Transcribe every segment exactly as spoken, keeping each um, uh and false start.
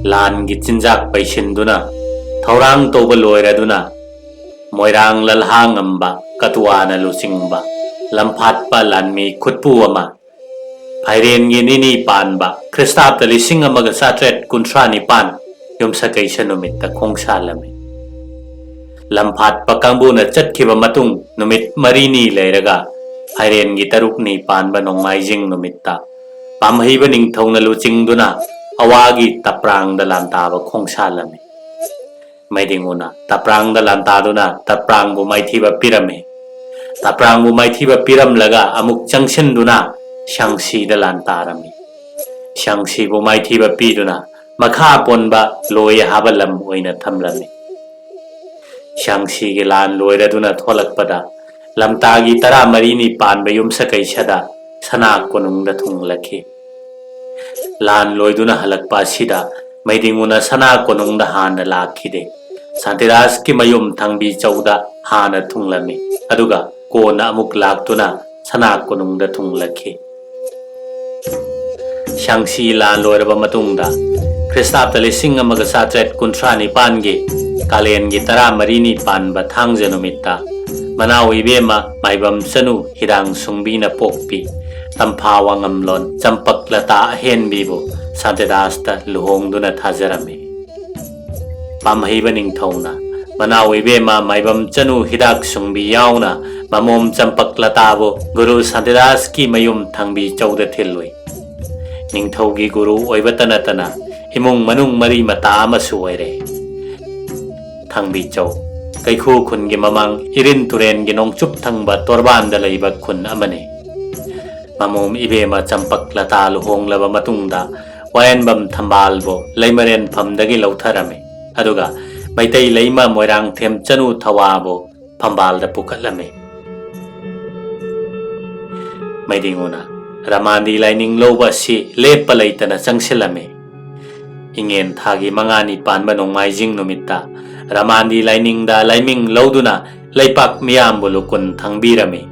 ꯂꯥꯟꯒꯤ ꯆꯤꯟꯖꯥꯛ ꯄꯩꯁꯤꯟꯗꯨꯅ ꯊꯧꯔꯥꯡ ꯇꯧꯕ ꯂꯣꯏꯔꯗꯨꯅ ꯃꯣꯏꯔꯥꯡ ꯂꯜꯍꯥꯉꯝꯕ ꯀꯇꯨꯋꯥꯅ ꯂꯨꯆꯤꯡꯕ ꯂꯝꯐꯥꯠꯄ ꯂꯥꯟꯃꯤ ꯈꯨꯠꯄꯨ ꯑꯃ ꯐꯥꯏꯔꯦꯟꯒꯤ ꯅꯤꯅꯤ ꯄꯥꯟꯕ ꯈ꯭ꯔꯤꯁꯇꯥꯕꯇ ꯂꯤꯁꯤꯡ ꯑꯃꯒ ꯆꯥꯇ꯭ꯔꯦꯠ ꯀꯨꯟꯊ꯭ꯔꯥ ꯅꯤꯄꯥꯟ ꯌꯨꯝꯁꯀꯩꯁ ꯅꯨꯃꯤꯠꯇ ꯈꯣꯡꯁꯥꯜꯂꯝꯃꯤ꯫ ꯂꯝꯐꯥꯠꯄ ꯀꯥꯡꯕꯨꯅ ꯆꯠꯈꯤꯕ ꯃꯇꯨꯡ ꯅꯨꯃꯤꯠ ꯃꯔꯤꯅꯤ ꯂꯩꯔꯒ ꯐꯥꯏꯔꯦꯟꯒꯤ ꯇꯔꯨꯛꯅꯤ ꯄꯥꯟꯕ ꯅꯣꯡꯃꯥꯏꯖꯤꯡ ꯅꯨꯃꯤꯠꯇ ꯄꯥꯝꯍꯩꯕ ꯅꯤꯡꯊꯧꯅ ꯂꯨꯆꯤꯡꯗꯨꯅ ꯑꯋꯥꯒꯤ ꯇꯄ꯭ꯔꯥꯡꯗ ꯂꯥꯟꯇꯥꯕ ꯈꯣꯡꯁꯥꯜꯂꯝꯃꯤ꯫ ꯃꯩꯗꯤꯡꯉꯨꯅ ꯇꯄ꯭ꯔꯥꯡꯗ ꯂꯥꯟꯇꯥꯗꯨꯅ ꯇꯄ꯭ꯔꯥꯡꯕꯨ ꯃꯥꯏꯊꯤꯕ ꯄꯤꯔꯝꯃꯤ꯫ ꯇꯄ꯭ꯔꯥꯡꯕꯨ ꯃꯥꯏꯊꯤꯕ ꯄꯤꯔꯝꯂꯒ ꯑꯃꯨꯛ ꯆꯪꯁꯤꯟꯗꯨꯅ ꯁ꯭ꯌꯥꯡꯁꯤꯗ ꯂꯥꯟꯇꯥꯔꯝꯃꯤ꯫ ꯁ꯭ꯌꯥꯡꯁꯤꯕꯨ ꯃꯥꯏꯊꯤꯕ ꯄꯤꯗꯨꯅ ꯃꯈꯥ ꯄꯣꯟꯕ ꯂꯣꯏ ꯍꯥꯕ ꯂꯝ ꯑꯣꯏꯅ ꯊꯝꯂꯝꯃꯤ꯫ ꯁ꯭ꯌꯥꯡꯁꯤꯒꯤ ꯂꯥꯟ ꯂꯣꯏꯔꯗꯨꯅ ꯊꯣꯛꯂꯛꯄꯗ ꯂꯝꯇꯥꯒꯤ ꯇꯔꯥꯃꯔꯤꯅꯤ ꯄꯥꯟꯕ ꯌꯨꯝꯁꯀꯩꯁꯗ ꯁꯅꯥ ꯀꯣꯅꯨꯡꯗ ꯊꯨꯡꯂꯛꯈꯤ꯫ ꯂꯥꯟ ꯂꯣꯏꯗꯨꯅ ꯍꯜꯂꯛꯄ ꯑꯁꯤꯗ ꯃꯩꯗꯤꯡꯉꯨꯅ ꯁꯅꯥ ꯀꯣꯅꯨꯡꯗ ꯍꯥꯟꯅ ꯂꯥꯛꯈꯤꯗꯦ꯫ ꯁꯥꯟꯇꯤꯗꯥꯁꯀꯤ ꯃꯌꯨꯝ ꯊꯥꯡꯕꯤ ꯆꯧꯗ ꯍꯥꯟꯅ ꯊꯨꯡꯂꯝꯃꯤ, ꯑꯗꯨꯒ ꯀꯣꯟꯅ ꯑꯃꯨꯛ ꯂꯥꯛꯇꯨꯅ ꯁꯅꯥ ꯀꯣꯅꯨꯡꯗ ꯊꯨꯡꯂꯛꯈꯤ꯫ ꯁ꯭ꯌꯥꯡꯁꯤ ꯂꯥꯟ ꯂꯣꯏꯔꯕ ꯃꯇꯨꯡꯗ ꯈ꯭ꯔꯤꯁꯇꯥꯕꯇ ꯂꯤꯁꯤꯡ ꯑꯃꯒ ꯆꯥꯇ꯭ꯔꯦꯠ ꯀꯨꯟꯊ꯭ꯔꯥ ꯅꯤꯄꯥꯟꯒꯤ ꯀꯥꯂꯦꯟꯒꯤ ꯇꯔꯥꯃꯔꯤꯅꯤ ꯄꯥꯟꯕ ꯊꯥꯡꯖ ꯅꯨꯃꯤꯠꯇ ꯃꯅꯥꯎ ꯏꯕꯦꯝꯃ ꯃꯥꯏꯕꯝ ꯆꯅꯨ ꯍꯤꯗꯥꯡ ꯁꯨꯡꯕꯤꯅ ꯄꯣꯛꯄꯤ ꯇꯝꯐꯥ ꯋꯥꯉꯝꯂꯣꯟ ꯆꯝꯄꯛ ꯂꯇꯥ ꯑꯍꯦꯟꯕꯤꯕꯨ ꯁꯥꯟꯇꯤꯗꯥꯁꯇ ꯂꯨꯍꯣꯡꯗꯨꯅ ꯊꯥꯖꯔꯝꯃꯤ꯫ ꯄꯥꯝꯍꯩꯕ ꯅꯤꯡꯊꯧꯅ ꯃꯅꯥꯎ ꯏꯕꯦꯝꯃ ꯃꯥꯏꯕꯝ ꯆꯅꯨ ꯍꯤꯗꯥꯛ ꯁꯨꯡꯕꯤ ꯌꯥꯎꯅ ꯃꯃꯣꯝ ꯆꯝꯄꯛ ꯂꯇꯥꯕꯨ ꯒꯨꯔꯨ ꯁꯥꯟꯇꯤꯗꯥꯁꯀꯤ ꯃꯌꯨꯝ ꯊꯥꯡꯕꯤ ꯆꯧꯗ ꯊꯤꯜꯂꯨꯏ꯫ ꯅꯤꯡꯊꯧꯒꯤ ꯒꯨꯔꯨ ꯑꯣꯏꯕꯇ ꯅꯠꯇꯅ ꯏꯃꯨꯡ ꯃꯅꯨꯡ ꯃꯔꯤ ꯃꯇꯥ ꯑꯃꯁꯨ ꯑꯣꯏꯔꯦ꯫ ꯊꯥꯡꯕꯤ ꯆꯧ ꯀꯩꯈꯨ ꯈꯨꯟꯒꯤ ꯃꯃꯥꯡ ꯏꯔꯤꯟ ꯇꯨꯔꯦꯟꯒꯤ ꯅꯣꯡꯆꯨꯞ ꯊꯪꯕ ꯇꯣꯔꯕꯥꯟꯗ ꯂꯩꯕ ꯈꯨꯟ ꯑꯃꯅꯤ꯫ ꯃꯃꯣꯝ ꯏꯕꯦꯝꯃ ꯆꯝꯄꯛ ꯂꯇꯥ ꯂꯨꯍꯣꯡꯂꯕ ꯃꯇꯨꯡꯗ ꯋꯥꯌꯦꯟꯕꯝ ꯊꯝꯕꯥꯜꯕꯨ ꯂꯩꯃꯔꯦꯟꯐꯝꯗꯒꯤ ꯂꯧꯊꯔꯝꯃꯤ, ꯑꯗꯨꯒ ꯃꯩꯇꯩ ꯂꯩꯃ ꯃꯣꯏꯔꯥꯡꯊꯦꯝ ꯆꯅꯨ ꯊꯋꯥꯕꯨ ꯐꯝꯕꯥꯜꯗ ꯄꯨꯈꯠꯂꯝꯃꯤ꯫ ꯃꯩꯗꯤꯡꯉꯨꯅ ꯔꯃꯥꯟꯗꯤ ꯂꯥꯏꯅꯤꯡ ꯂꯧꯕ ꯑꯁꯤ ꯂꯦꯞꯄ ꯂꯩꯇꯅ ꯆꯪꯁꯤꯜꯂꯝꯃꯤ꯫ ꯏꯉꯦꯟ ꯊꯥꯒꯤ ꯃꯉꯥꯅꯤ ꯄꯥꯟꯕ ꯅꯣꯡꯃꯥꯏꯖꯤꯡ ꯅꯨꯃꯤꯠꯇ ꯔꯃꯥꯟꯗꯤ ꯂꯥꯏꯅꯤꯡꯗ ꯂꯥꯏꯃꯤꯡ ꯂꯧꯗꯨꯅ ꯂꯩꯄꯥꯛ ꯃꯤꯌꯥꯝꯕꯨ ꯂꯨꯀꯨꯟ ꯊꯥꯡꯕꯤꯔꯝꯃꯤ꯫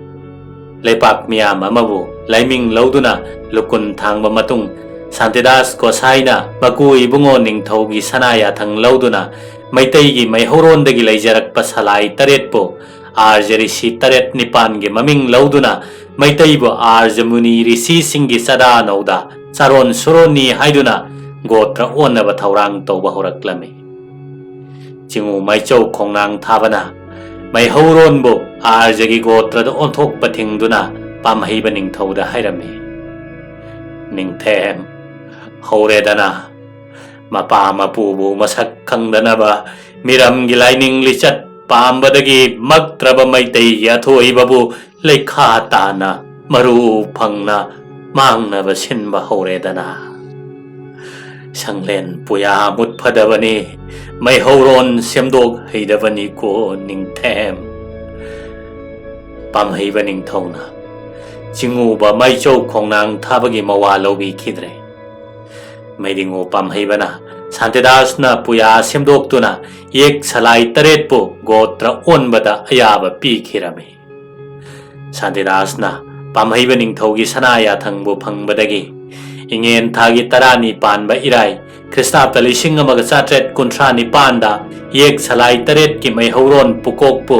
ꯂꯩꯄꯥꯛ ꯃꯤꯌꯥꯝ ꯑꯃꯕꯨ ꯂꯥꯏꯃꯤꯡ ꯂꯧꯗꯨꯅ ꯂꯨꯀꯨꯟ ꯊꯥꯡꯕ ꯃꯇꯨꯡ ꯁꯥꯟꯇꯤꯗꯥꯁ ꯒꯣꯁꯥꯏꯅ ꯃꯀꯨ ꯏꯕꯨꯡꯉꯣ ꯅꯤꯡꯊꯧꯒꯤ ꯁꯅꯥ ꯌꯥꯊꯪ ꯂꯧꯗꯨꯅ ꯃꯩꯇꯩꯒꯤ ꯃꯩꯍꯧꯔꯣꯟꯗꯒꯤ ꯂꯩꯖꯔꯛꯄ ꯁꯂꯥꯏ ꯇꯔꯦꯠꯄꯨ ꯑꯥꯔꯖ ꯔꯤꯁꯤ ꯇꯔꯦꯠ ꯅꯤꯄꯥꯟꯒꯤ ꯃꯃꯤꯡ ꯂꯧꯗꯨꯅ ꯃꯩꯇꯩꯕꯨ ꯑꯥꯔꯖ ꯃꯨꯅꯤ ꯔꯤꯁꯤꯁꯤꯡꯒꯤ ꯆꯥꯗꯥ ꯅꯧꯗꯥ ꯆꯥꯔꯣꯟ ꯁꯨꯔꯣꯟꯅꯤ ꯍꯥꯏꯗꯨꯅ ꯒꯣꯇ꯭ꯔ ꯑꯣꯟꯅꯕ ꯊꯧꯔꯥꯡ ꯇꯧꯕ ꯍꯧꯔꯛꯂꯝꯃꯤ꯫ ꯆꯤꯉꯨ ꯃꯥꯏꯆꯧ ꯈꯣꯡꯅꯥꯡ ꯊꯥꯕꯅ ꯃꯩꯍꯧꯔꯣꯟꯕꯨ ꯑꯥꯔꯖꯒꯤ ꯒꯣꯇ꯭ꯔꯗ ꯑꯣꯟꯊꯣꯛꯄ ꯊꯤꯡꯗꯨꯅ ꯄꯥꯝꯍꯩꯕ ꯅꯤꯡꯊꯧꯗ ꯍꯥꯏꯔꯝꯃꯤ, "ꯅꯤꯡꯊꯦꯝ, ꯍꯧꯔꯦꯗꯅ꯫ ꯃꯄꯥ ꯃꯄꯨꯕꯨ ꯃꯁꯛ ꯈꯪꯗꯅꯕ, ꯃꯤꯔꯝꯒꯤ ꯂꯥꯏꯅꯤꯡ ꯂꯤꯆꯠ ꯄꯥꯝꯕꯗꯒꯤ ꯃꯛꯇ꯭ꯔꯕ ꯃꯩꯇꯩꯒꯤ ꯑꯊꯣꯏꯕꯕꯨ ꯂꯩꯈꯥ ꯇꯥꯅ ꯃꯔꯨ ꯐꯪꯅ ꯃꯥꯡꯅꯕ ꯁꯤꯟꯕ ꯍꯧꯔꯦꯗꯅ꯫ ꯁꯪꯂꯦꯟ ꯄꯨꯌꯥ ꯃꯨꯠꯐꯗꯕꯅꯤ, ꯃꯩꯍꯧꯔꯣꯟ ꯁꯦꯝꯗꯣꯛ ꯍꯩꯗꯕꯅꯤꯀꯣ ꯅꯤꯡꯊꯦꯝ꯫" ꯄꯥꯝꯍꯩꯕ ꯅꯤꯡꯊꯧꯅ ꯆꯤꯉꯨꯕ ꯃꯥꯏꯆꯧ ꯈꯣꯡꯅꯥꯡ ꯊꯥꯕꯒꯤ ꯃꯋꯥ ꯂꯧꯕꯤꯈꯤꯗ꯭ꯔꯦ꯫ ꯃꯩꯗꯤꯉꯨ ꯄꯥꯝꯍꯩꯕꯅ ꯁꯥꯟꯇꯤꯗꯥꯁꯅ ꯄꯨꯌꯥ ꯁꯦꯝꯗꯣꯛꯇꯨꯅ ꯌꯦꯛ ꯁꯂꯥꯏ ꯇꯔꯦꯠꯄꯨ ꯒꯣꯇ꯭ꯔ ꯑꯣꯟꯕꯗ ꯑꯌꯥꯕ ꯄꯤꯈꯤꯔꯝꯃꯤ꯫ ꯁꯥꯟꯇꯤꯗꯥꯁꯅ ꯄꯥꯝꯍꯩꯕ ꯅꯤꯡꯊꯧꯒꯤ ꯁꯅꯥ ꯌꯥꯊꯪꯕꯨ ꯐꯪꯕꯗꯒꯤ ꯏꯉꯦꯟ ꯊꯥꯒꯤ ꯇꯔꯥꯅꯤ ꯄꯥꯟꯕ ꯏꯔꯥꯏ, ꯈ꯭ꯔꯤꯁꯇꯥꯕꯇ ꯂꯤꯁꯤꯡ ꯑꯃꯒ ꯆꯥꯇ꯭ꯔꯦꯠ ꯀꯨꯟꯊ꯭ꯔꯥ ꯅꯤꯄꯥꯟꯗ ꯌꯦꯛ ꯁꯂꯥꯏ ꯇꯔꯦꯠꯀꯤ ꯃꯩꯍꯧꯔꯣꯟ ꯄꯨꯀꯣꯛꯄꯨ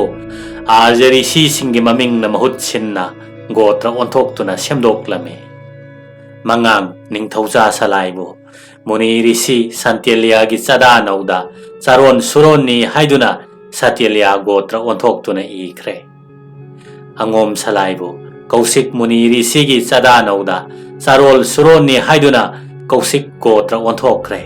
ꯑꯥꯔꯖ ꯔꯤꯁꯤꯁꯤꯡꯒꯤ ꯃꯃꯤꯡꯅ ꯃꯍꯨꯠ ꯁꯤꯟꯅ ꯒꯣꯇ꯭ꯔ ꯑꯣꯟꯊꯣꯛꯇꯨꯅ ꯁꯦꯝꯗꯣꯛꯂꯝꯃꯤ꯫ ꯃꯉꯥꯡ ꯅꯤꯡꯊꯧꯖꯥ ꯁꯂꯥꯏꯕꯨ ꯃꯨꯅꯤ ꯔꯤꯁꯤ ꯁꯟꯇꯦꯂꯤꯌꯥꯒꯤ ꯆꯥꯗꯥ ꯅꯧꯗ ꯆꯥꯔꯣꯟ ꯁꯨꯔꯣꯟꯅꯤ ꯍꯥꯏꯗꯨꯅ ꯁꯇꯦꯂꯤꯌꯥ ꯒꯣꯇ꯭ꯔ ꯑꯣꯟꯊꯣꯛꯇꯨꯅ ꯏꯈ꯭ꯔꯦ꯫ ꯑꯉꯣꯝ ꯁꯂꯥꯏꯕꯨ ꯀꯧꯁꯤꯛ ꯃꯨꯅꯤ ꯔꯤꯁꯤꯒꯤ ꯆꯥꯗꯥ ꯅꯧꯗ ꯆꯥꯔꯣꯜ ꯁꯨꯔꯣꯟꯅꯤ ꯍꯥꯏꯗꯨꯅ ꯀꯧꯁꯤꯛ ꯒꯣꯇ꯭ꯔ ꯑꯣꯟꯊꯣꯛꯈ꯭ꯔꯦ꯫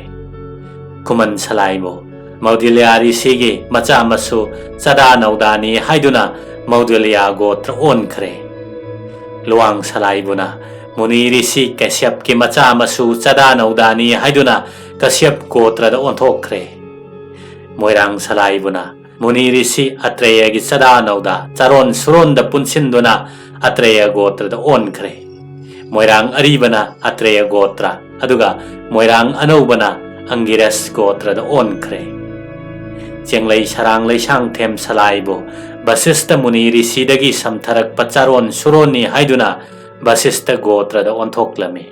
ꯈꯨꯃꯟ ꯁꯂꯥꯏꯕꯨ ꯃꯧꯗꯤꯂꯤꯌꯥ ꯔꯤꯁꯤꯒꯤ ꯃꯆꯥ ꯃꯁꯨ ꯆꯥꯗꯥ ꯅꯧꯗꯥꯅꯤ ꯍꯥꯏꯗꯨꯅ ꯃꯧꯗꯤꯂꯤꯌꯥ ꯒꯣꯇ꯭ꯔ ꯑꯣꯟꯈ꯭ꯔꯦ꯫ ꯂꯨꯋꯥꯡ ꯁꯂꯥꯏꯕꯨꯅ ꯃꯨꯅꯤ ꯔꯤꯁꯤ ꯀꯩꯁ꯭ꯌꯞꯀꯤ ꯃꯆꯥ ꯃꯁꯨ ꯆꯥꯗꯥ ꯅꯧꯗꯥꯅꯤ ꯍꯥꯏꯗꯨꯅ ꯀꯁ꯭ꯌꯞ ꯒꯣꯇ꯭ꯔꯗ ꯑꯣꯟꯊꯣꯛꯈ꯭ꯔꯦ꯫ ꯃꯣꯏꯔꯥꯡ ꯁꯂꯥꯏꯕꯨꯅ ꯃꯨꯅꯤ ꯔꯤꯁꯤ ꯑꯇ꯭ꯔꯦꯌꯒꯤ ꯆꯥꯗꯥ ꯅꯧꯗ ꯆꯥꯔꯣꯟ ꯁꯨꯔꯣꯟꯗ ꯄꯨꯟꯁꯤꯟꯗꯨꯅ ꯑꯇ꯭ꯔꯦꯌ ꯒꯣꯇ꯭ꯔꯗ ꯑꯣꯟꯈ꯭ꯔꯦ꯫ ꯃꯣꯏꯔꯥꯡ ꯑꯔꯤꯕꯅ ꯑꯇ꯭ꯔꯦꯌ ꯒꯣꯇ꯭ꯔ, ꯑꯗꯨꯒ ꯃꯣꯏꯔꯥꯡ ꯑꯅꯧꯕꯅ ꯑꯪꯒꯤꯔꯁ ꯒꯣꯇ꯭ꯔꯗ ꯑꯣꯟꯈ꯭ꯔꯦ꯫ ꯆꯦꯡꯂꯩ ꯁꯔꯥꯡ ꯂꯩꯁꯥꯡꯊꯦꯝ ꯁꯂꯥꯏꯕꯨ ꯕꯁꯤꯁꯇ ꯃꯨꯅꯤ ꯔꯤꯁꯤꯗꯒꯤ ꯁꯝꯊꯔꯛꯄ ꯆꯥꯔꯣꯟ ꯁꯨꯔꯣꯟꯅꯤ ꯍꯥꯏꯗꯨꯅ ꯕꯁꯤꯁꯇ ꯒꯣꯇ꯭ꯔꯗ ꯑꯣꯟꯊꯣꯛꯂꯝꯃꯤ꯫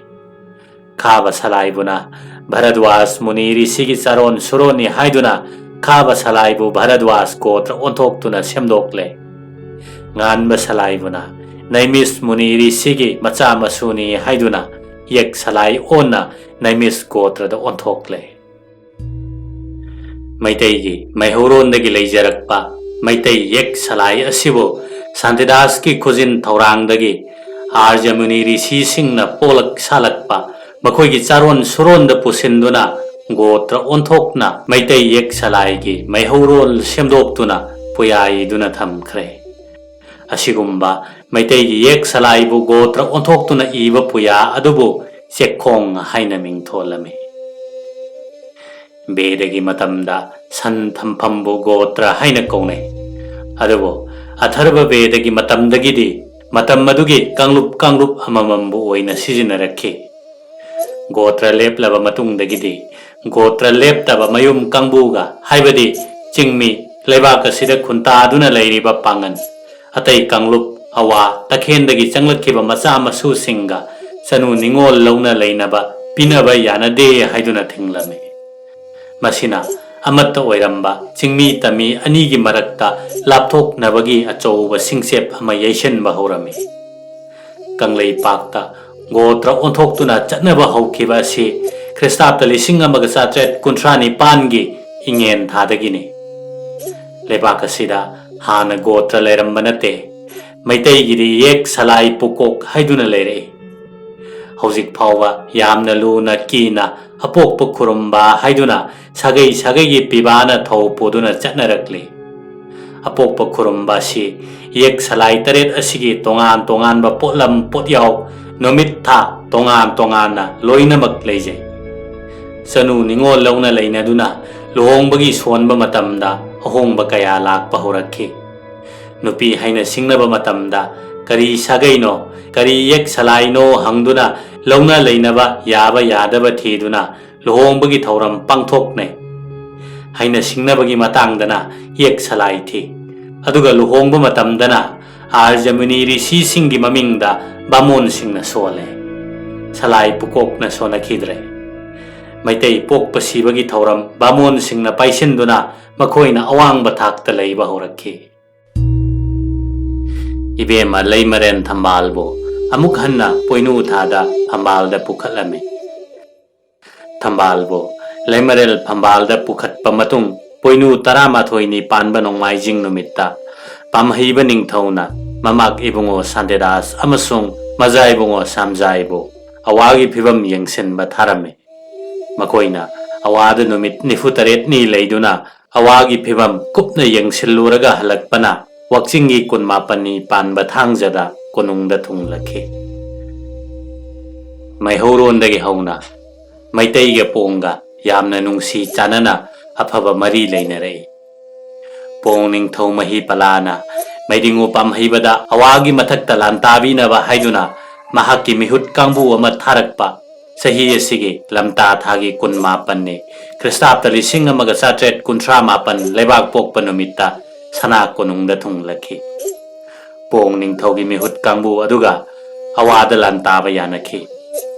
ꯈꯥꯕ ꯁꯂꯥꯏꯕꯨꯅ ꯚꯔꯗ꯭ꯋꯥꯖ ꯃꯨꯅꯤ ꯔꯤꯁꯤꯒꯤ ꯆꯥꯔꯣꯟ ꯁꯨꯔꯣꯟꯅꯤ ꯍꯥꯏꯗꯨꯅ ꯈꯥꯕ ꯁꯂꯥꯏꯕꯨ ꯚꯔꯗ꯭ꯋꯥꯖ ꯒꯣꯇ꯭ꯔ ꯑꯣꯟꯊꯣꯛꯇꯨꯅ ꯁꯦꯝꯗꯣꯛꯂꯦ꯫ ꯉꯥꯟꯕ ꯁꯂꯥꯏꯕꯨꯅ ꯅꯩꯃꯤꯁ ꯃꯨꯅꯤ ꯔꯤꯁꯤꯒꯤ ꯃꯆꯥ ꯃꯁꯨꯅꯤ ꯍꯥꯏꯗꯨꯅ ꯌꯦꯛ ꯁꯂꯥꯏ ꯑꯣꯟꯅ ꯅꯩꯃꯤꯁ ꯒꯣꯇ꯭ꯔꯗ ꯑꯣꯟꯊꯣꯛꯂꯦ꯫ ꯃꯩꯇꯩꯒꯤ ꯃꯩꯍꯧꯔꯣꯟꯗꯒꯤ ꯂꯩꯖꯔꯛꯄ ꯃꯩꯇꯩ ꯌꯦꯛ ꯁꯂꯥꯏ ꯑꯁꯤꯕꯨ ꯁꯥꯟꯇꯤꯗꯥꯁꯀꯤ ꯈꯨꯖꯤꯟ ꯊꯧꯔꯥꯡꯗꯒꯤ ꯑꯥꯔꯖꯃꯨꯅꯤ ꯔꯤꯁꯤꯁꯤꯡꯅ ꯄꯣꯛꯂꯛ ꯁꯥꯂꯛꯄ ꯃꯈꯣꯏꯒꯤ ꯆꯥꯔꯣꯟ ꯁꯨꯔꯣꯟꯗ ꯄꯨꯁꯤꯟꯗꯨꯅ ꯒꯣꯇ꯭ꯔ ꯑꯣꯟꯊꯣꯛꯅ ꯃꯩꯇꯩ ꯌꯦꯛ ꯁꯂꯥꯏꯒꯤ ꯃꯩꯍꯧꯔꯣꯜ ꯁꯦꯝꯗꯣꯛꯇꯨꯅ ꯄꯨꯌꯥꯏꯗꯨꯅ ꯊꯝꯈ꯭ꯔꯦ꯫ ꯑꯁꯤꯒꯨꯝꯕ ꯃꯩꯇꯩꯒꯤ ꯌꯦꯛ ꯁꯂꯥꯏꯕꯨ ꯒꯣꯇ꯭ꯔ ꯑꯣꯟꯊꯣꯛꯇꯨꯅ ꯏꯕ ꯄꯨꯌꯥ ꯑꯗꯨꯕꯨ ꯆꯦꯛꯈꯣꯡ ꯍꯥꯏꯅ ꯃꯤꯡꯊꯣꯜꯂꯝꯃꯤ꯫ ꯕꯦꯗꯒꯤ ꯃꯇꯝꯗ ꯁꯟ ꯊꯝꯐꯝꯕꯨ ꯒꯣꯇ꯭ꯔ ꯍꯥꯏꯅ ꯀꯧꯅꯩ꯫ ꯑꯗꯨꯕꯨ ꯑꯊꯔꯕ ꯕꯦꯗꯒꯤ ꯃꯇꯝꯗꯒꯤꯗꯤ ꯃꯇꯝ ꯑꯗꯨꯒꯤ ꯀꯥꯡꯂꯨꯞ ꯀꯥꯡꯂꯨꯞ ꯑꯃꯃꯝꯕꯨ ꯑꯣꯏꯅ ꯁꯤꯖꯤꯟꯅꯔꯛꯈꯤ꯫ ꯒꯣꯇ꯭ꯔ ꯂꯦꯞꯂꯕ ꯃꯇꯨꯡꯗꯒꯤꯗꯤ ꯒꯣꯇ꯭ꯔ ꯂꯦꯞꯇꯕ ꯃꯌꯨꯝ ꯀꯥꯡꯕꯨꯒ, ꯍꯥꯏꯕꯗꯤ ꯆꯤꯡꯃꯤ, ꯂꯩꯕꯥꯛ ꯑꯁꯤꯗ ꯈꯨꯟꯇꯥꯗꯨꯅ ꯂꯩꯔꯤꯕ ꯄꯥꯡꯒꯜ, ꯑꯇꯩ ꯀꯥꯡꯂꯨꯞ, ꯑꯋꯥ ꯇꯈꯦꯟꯗꯒꯤ ꯆꯪꯂꯛꯈꯤꯕ ꯃꯆꯥ ꯃꯁꯨꯁꯤꯡꯒ ꯆꯅꯨ ꯅꯤꯉꯣꯜ ꯂꯧꯅ ꯂꯩꯅꯕ ꯄꯤꯅꯕ ꯌꯥꯅꯗꯦ ꯍꯥꯏꯗꯨꯅ ꯊꯤꯡꯂꯝꯃꯤ꯫ ꯃꯁꯤꯅ ꯑꯃꯠꯇ ꯑꯣꯏꯔꯝꯕ ꯆꯤꯡꯃꯤ ꯇꯝꯃꯤ ꯑꯅꯤꯒꯤ ꯃꯔꯛꯇ ꯂꯥꯞꯊꯣꯛꯅꯕꯒꯤ ꯑꯆꯧꯕ ꯁꯤꯡꯆꯦꯞ ꯑꯃ ꯌꯩꯁꯤꯟꯕ ꯍꯧꯔꯝꯃꯤ꯫ ꯀꯪꯂꯩꯄꯥꯛꯇ ꯒꯣꯇ꯭ꯔ ꯑꯣꯟꯊꯣꯛꯇꯨꯅ ꯆꯠꯅꯕ ꯍꯧꯈꯤꯕ ꯑꯁꯤ ꯈ꯭ꯔꯤꯁꯇꯥꯕꯇ ꯂꯤꯁꯤꯡ ꯑꯃꯒ ꯆꯥꯇ꯭ꯔꯦꯠ ꯀꯨꯟꯊ꯭ꯔꯥ ꯅꯤꯄꯥꯟꯒꯤ ꯏꯉꯦꯟ ꯊꯥꯗꯒꯤꯅꯤ꯫ ꯂꯩꯕꯥꯛ ꯑꯁꯤꯗ ꯍꯥꯟꯅ ꯒꯣꯇ꯭ꯔ ꯂꯩꯔꯝꯕ ꯅꯠꯇꯦ꯫ ꯃꯩꯇꯩꯒꯤꯗꯤ ꯌꯦꯛ ꯁꯂꯥꯏ ꯄꯨꯀꯣꯛ ꯍꯥꯏꯗꯨꯅ ꯂꯩꯔꯛꯏ꯫ ꯍꯧꯖꯤꯛ ꯐꯥꯎꯕ ꯌꯥꯝꯅ ꯂꯨꯅ ꯀꯤꯅ ꯑꯄꯣꯛꯄ ꯈꯨꯔꯨꯝꯕ ꯍꯥꯏꯗꯨꯅ ꯁꯥꯒꯩ ꯁꯥꯒꯩꯒꯤ ꯄꯤꯕꯥꯅ ꯊꯧ ꯄꯨꯗꯨꯅ ꯆꯠꯅꯔꯛꯂꯤ꯫ ꯑꯄꯣꯛꯄ ꯈꯨꯔꯨꯝꯕ ꯑꯁꯤ ꯌꯦꯛ ꯁꯂꯥꯏ ꯇꯔꯦꯠ ꯑꯁꯤꯒꯤ ꯇꯣꯉꯥꯟ ꯇꯣꯉꯥꯟꯕ ꯄꯣꯠꯂꯝ ꯄꯣꯠꯌꯥꯎ, ꯅꯨꯃꯤꯠ ꯊꯥ ꯇꯣꯉꯥꯟ ꯇꯣꯉꯥꯟꯅ ꯂꯣꯏꯅꯃꯛ ꯂꯩꯖꯩ꯫ ꯆꯅꯨ ꯅꯤꯉꯣꯜ ꯂꯧꯅ ꯂꯩꯅꯗꯨꯅ ꯂꯨꯍꯣꯡꯕꯒꯤ ꯁꯣꯟꯕ ꯃꯇꯝꯗ ꯑꯍꯣꯡꯕ ꯀꯌꯥ ꯂꯥꯛꯄ ꯍꯧꯔꯛꯈꯤ꯫ ꯅꯨꯄꯤ ꯍꯥꯏꯅ ꯁꯤꯡꯅꯕ ꯃꯇꯝꯗ ꯀꯔꯤ ꯁꯥꯒꯩꯅꯣ, ꯀꯔꯤ ꯌꯦꯛ ꯁꯂꯥꯏꯅꯣ ꯍꯪꯗꯨꯅ ꯂꯧꯅ ꯂꯩꯅꯕ ꯌꯥꯕ ꯌꯥꯗꯕ ꯊꯤꯗꯨꯅ ꯂꯨꯍꯣꯡꯕꯒꯤ ꯊꯧꯔꯝ ꯄꯥꯡꯊꯣꯛꯅꯩ꯫ ꯍꯥꯏꯅ ꯁꯤꯡꯅꯕꯒꯤ ꯃꯇꯥꯡꯗꯅ ꯌꯦꯛ ꯁꯂꯥꯏ ꯊꯤ꯫ ꯑꯗꯨꯒ ꯂꯨꯍꯣꯡꯕ ꯃꯇꯝꯗꯅ ꯑꯥꯔꯖꯃꯨꯅꯤ ꯔꯤꯁꯤꯁꯤꯡꯒꯤ ꯃꯃꯤꯡꯗ ꯕꯥꯃꯣꯟꯁꯤꯡꯅ ꯁꯣꯜꯂꯦ꯫ ꯁꯂꯥꯏ ꯄꯨꯀꯣꯛꯅ ꯁꯣꯟꯅꯈꯤꯗ꯭ꯔꯦ꯫ ꯃꯩꯇꯩ ꯄꯣꯛꯄ ꯁꯤꯕꯒꯤ ꯊꯧꯔꯝ ꯕꯥꯃꯣꯟꯁꯤꯡꯅ ꯄꯥꯏꯁꯤꯟꯗꯨꯅ ꯃꯈꯣꯏꯅ ꯑꯋꯥꯡꯕ ꯊꯥꯛꯇ ꯂꯩꯕ ꯍꯧꯔꯛꯈꯤ꯫ ꯏꯕꯦꯝꯃ ꯂꯩꯃꯔꯦꯟ ꯊꯝꯕꯥꯜꯕꯨ ꯑꯃꯨꯛ ꯍꯟꯅ ꯄꯣꯏꯅꯨ ꯊꯥꯗ ꯐꯝꯕꯥꯜꯗ ꯄꯨꯈꯠꯂꯝꯃꯤ꯫ ꯊꯝꯕꯥꯜꯕꯨ ꯂꯩꯃꯔꯦꯜ ꯐꯝꯕꯥꯜꯗ ꯄꯨꯈꯠꯄ ꯃꯇꯨꯡ, ꯄꯣꯏꯅꯨ ꯇꯔꯥꯃꯥꯊꯣꯏꯅꯤ ꯄꯥꯟꯕ ꯅꯣꯡꯃꯥꯏꯖꯤꯡ ꯅꯨꯃꯤꯠꯇ ꯄꯥꯝꯍꯩꯕ ꯅꯤꯡꯊꯧꯅ ꯃꯃꯥꯛ ꯏꯕꯨꯡꯉꯣ ꯁꯥꯟꯇꯤꯗꯥꯁ ꯑꯃꯁꯨꯡ ꯃꯖꯥ ꯏꯕꯨꯡꯉꯣ ꯁꯥꯝꯖꯥꯏꯕꯨ ꯑꯋꯥꯒꯤ ꯐꯤꯕꯝ ꯌꯦꯡꯁꯤꯟꯕ ꯊꯥꯔꯝꯃꯤ꯫ ꯃꯈꯣꯏꯅ ꯑꯋꯥꯗ ꯅꯨꯃꯤꯠ ꯅꯤꯐꯨ ꯇꯔꯦꯠꯅꯤ ꯂꯩꯗꯨꯅ ꯑꯋꯥꯒꯤ ꯐꯤꯕꯝ ꯀꯨꯞꯅ ꯌꯦꯡꯁꯤꯜꯂꯨꯔꯒ ꯍꯜꯂꯛꯄꯅ ꯋꯥꯛꯆꯤꯡꯒꯤ ꯀꯨꯟꯃꯥꯄꯟꯅꯤ ꯄꯥꯟꯕ ꯊꯥꯡꯖꯗ ꯀꯣꯅꯨꯡꯗ ꯊꯨꯡꯂꯛꯈꯤ꯫ ꯃꯩꯍꯧꯔꯣꯟꯗꯒꯤ ꯍꯧꯅ ꯃꯩꯇꯩꯒ ꯄꯣꯡꯒ ꯌꯥꯝꯅ ꯅꯨꯡꯁꯤ ꯆꯥꯟꯅꯅ ꯑꯐꯕ ꯃꯔꯤ ꯂꯩꯅꯔꯛꯏ꯫ ꯄꯣꯡ ꯅꯤꯡꯊꯧ ꯃꯍꯤ ꯄꯂꯥꯅ ꯃꯩꯗꯤꯡꯉꯨ ꯄꯥꯝꯍꯩꯕꯗ ꯑꯋꯥꯒꯤ ꯃꯊꯛꯇ ꯂꯥꯟꯇꯥꯕꯤꯅꯕ ꯍꯥꯏꯗꯨꯅ ꯃꯍꯥꯛꯀꯤ ꯃꯤꯍꯨꯠ ꯀꯥꯡꯕꯨ ꯑꯃ ꯊꯥꯔꯛꯄ ꯆꯍꯤ ꯑꯁꯤꯒꯤ ꯂꯝꯇꯥ ꯊꯥꯒꯤ ꯀꯨꯟꯃꯥꯄꯟꯅꯤ, ꯈ꯭ꯔꯤꯁꯇꯥꯕꯇ ꯂꯤꯁꯤꯡ ꯑꯃꯒ ꯆꯥꯇ꯭ꯔꯦꯠ ꯀꯨꯟꯊ꯭ꯔꯥ ꯃꯥꯄꯟ ꯂꯩꯕꯥꯛ ꯄꯣꯛꯄ ꯅꯨꯃꯤꯠꯇ ꯁꯅꯥ ꯀꯣꯅꯨꯡꯗ ꯊꯨꯡꯂꯛꯈꯤ꯫ ꯄꯣꯡ ꯅꯤꯡꯊꯧꯒꯤ ꯃꯤꯍꯨꯠ ꯀꯥꯡꯕꯨ ꯑꯗꯨꯒ ꯑꯋꯥꯗ ꯂꯥꯟꯇꯥꯕ ꯌꯥꯅꯈꯤ꯫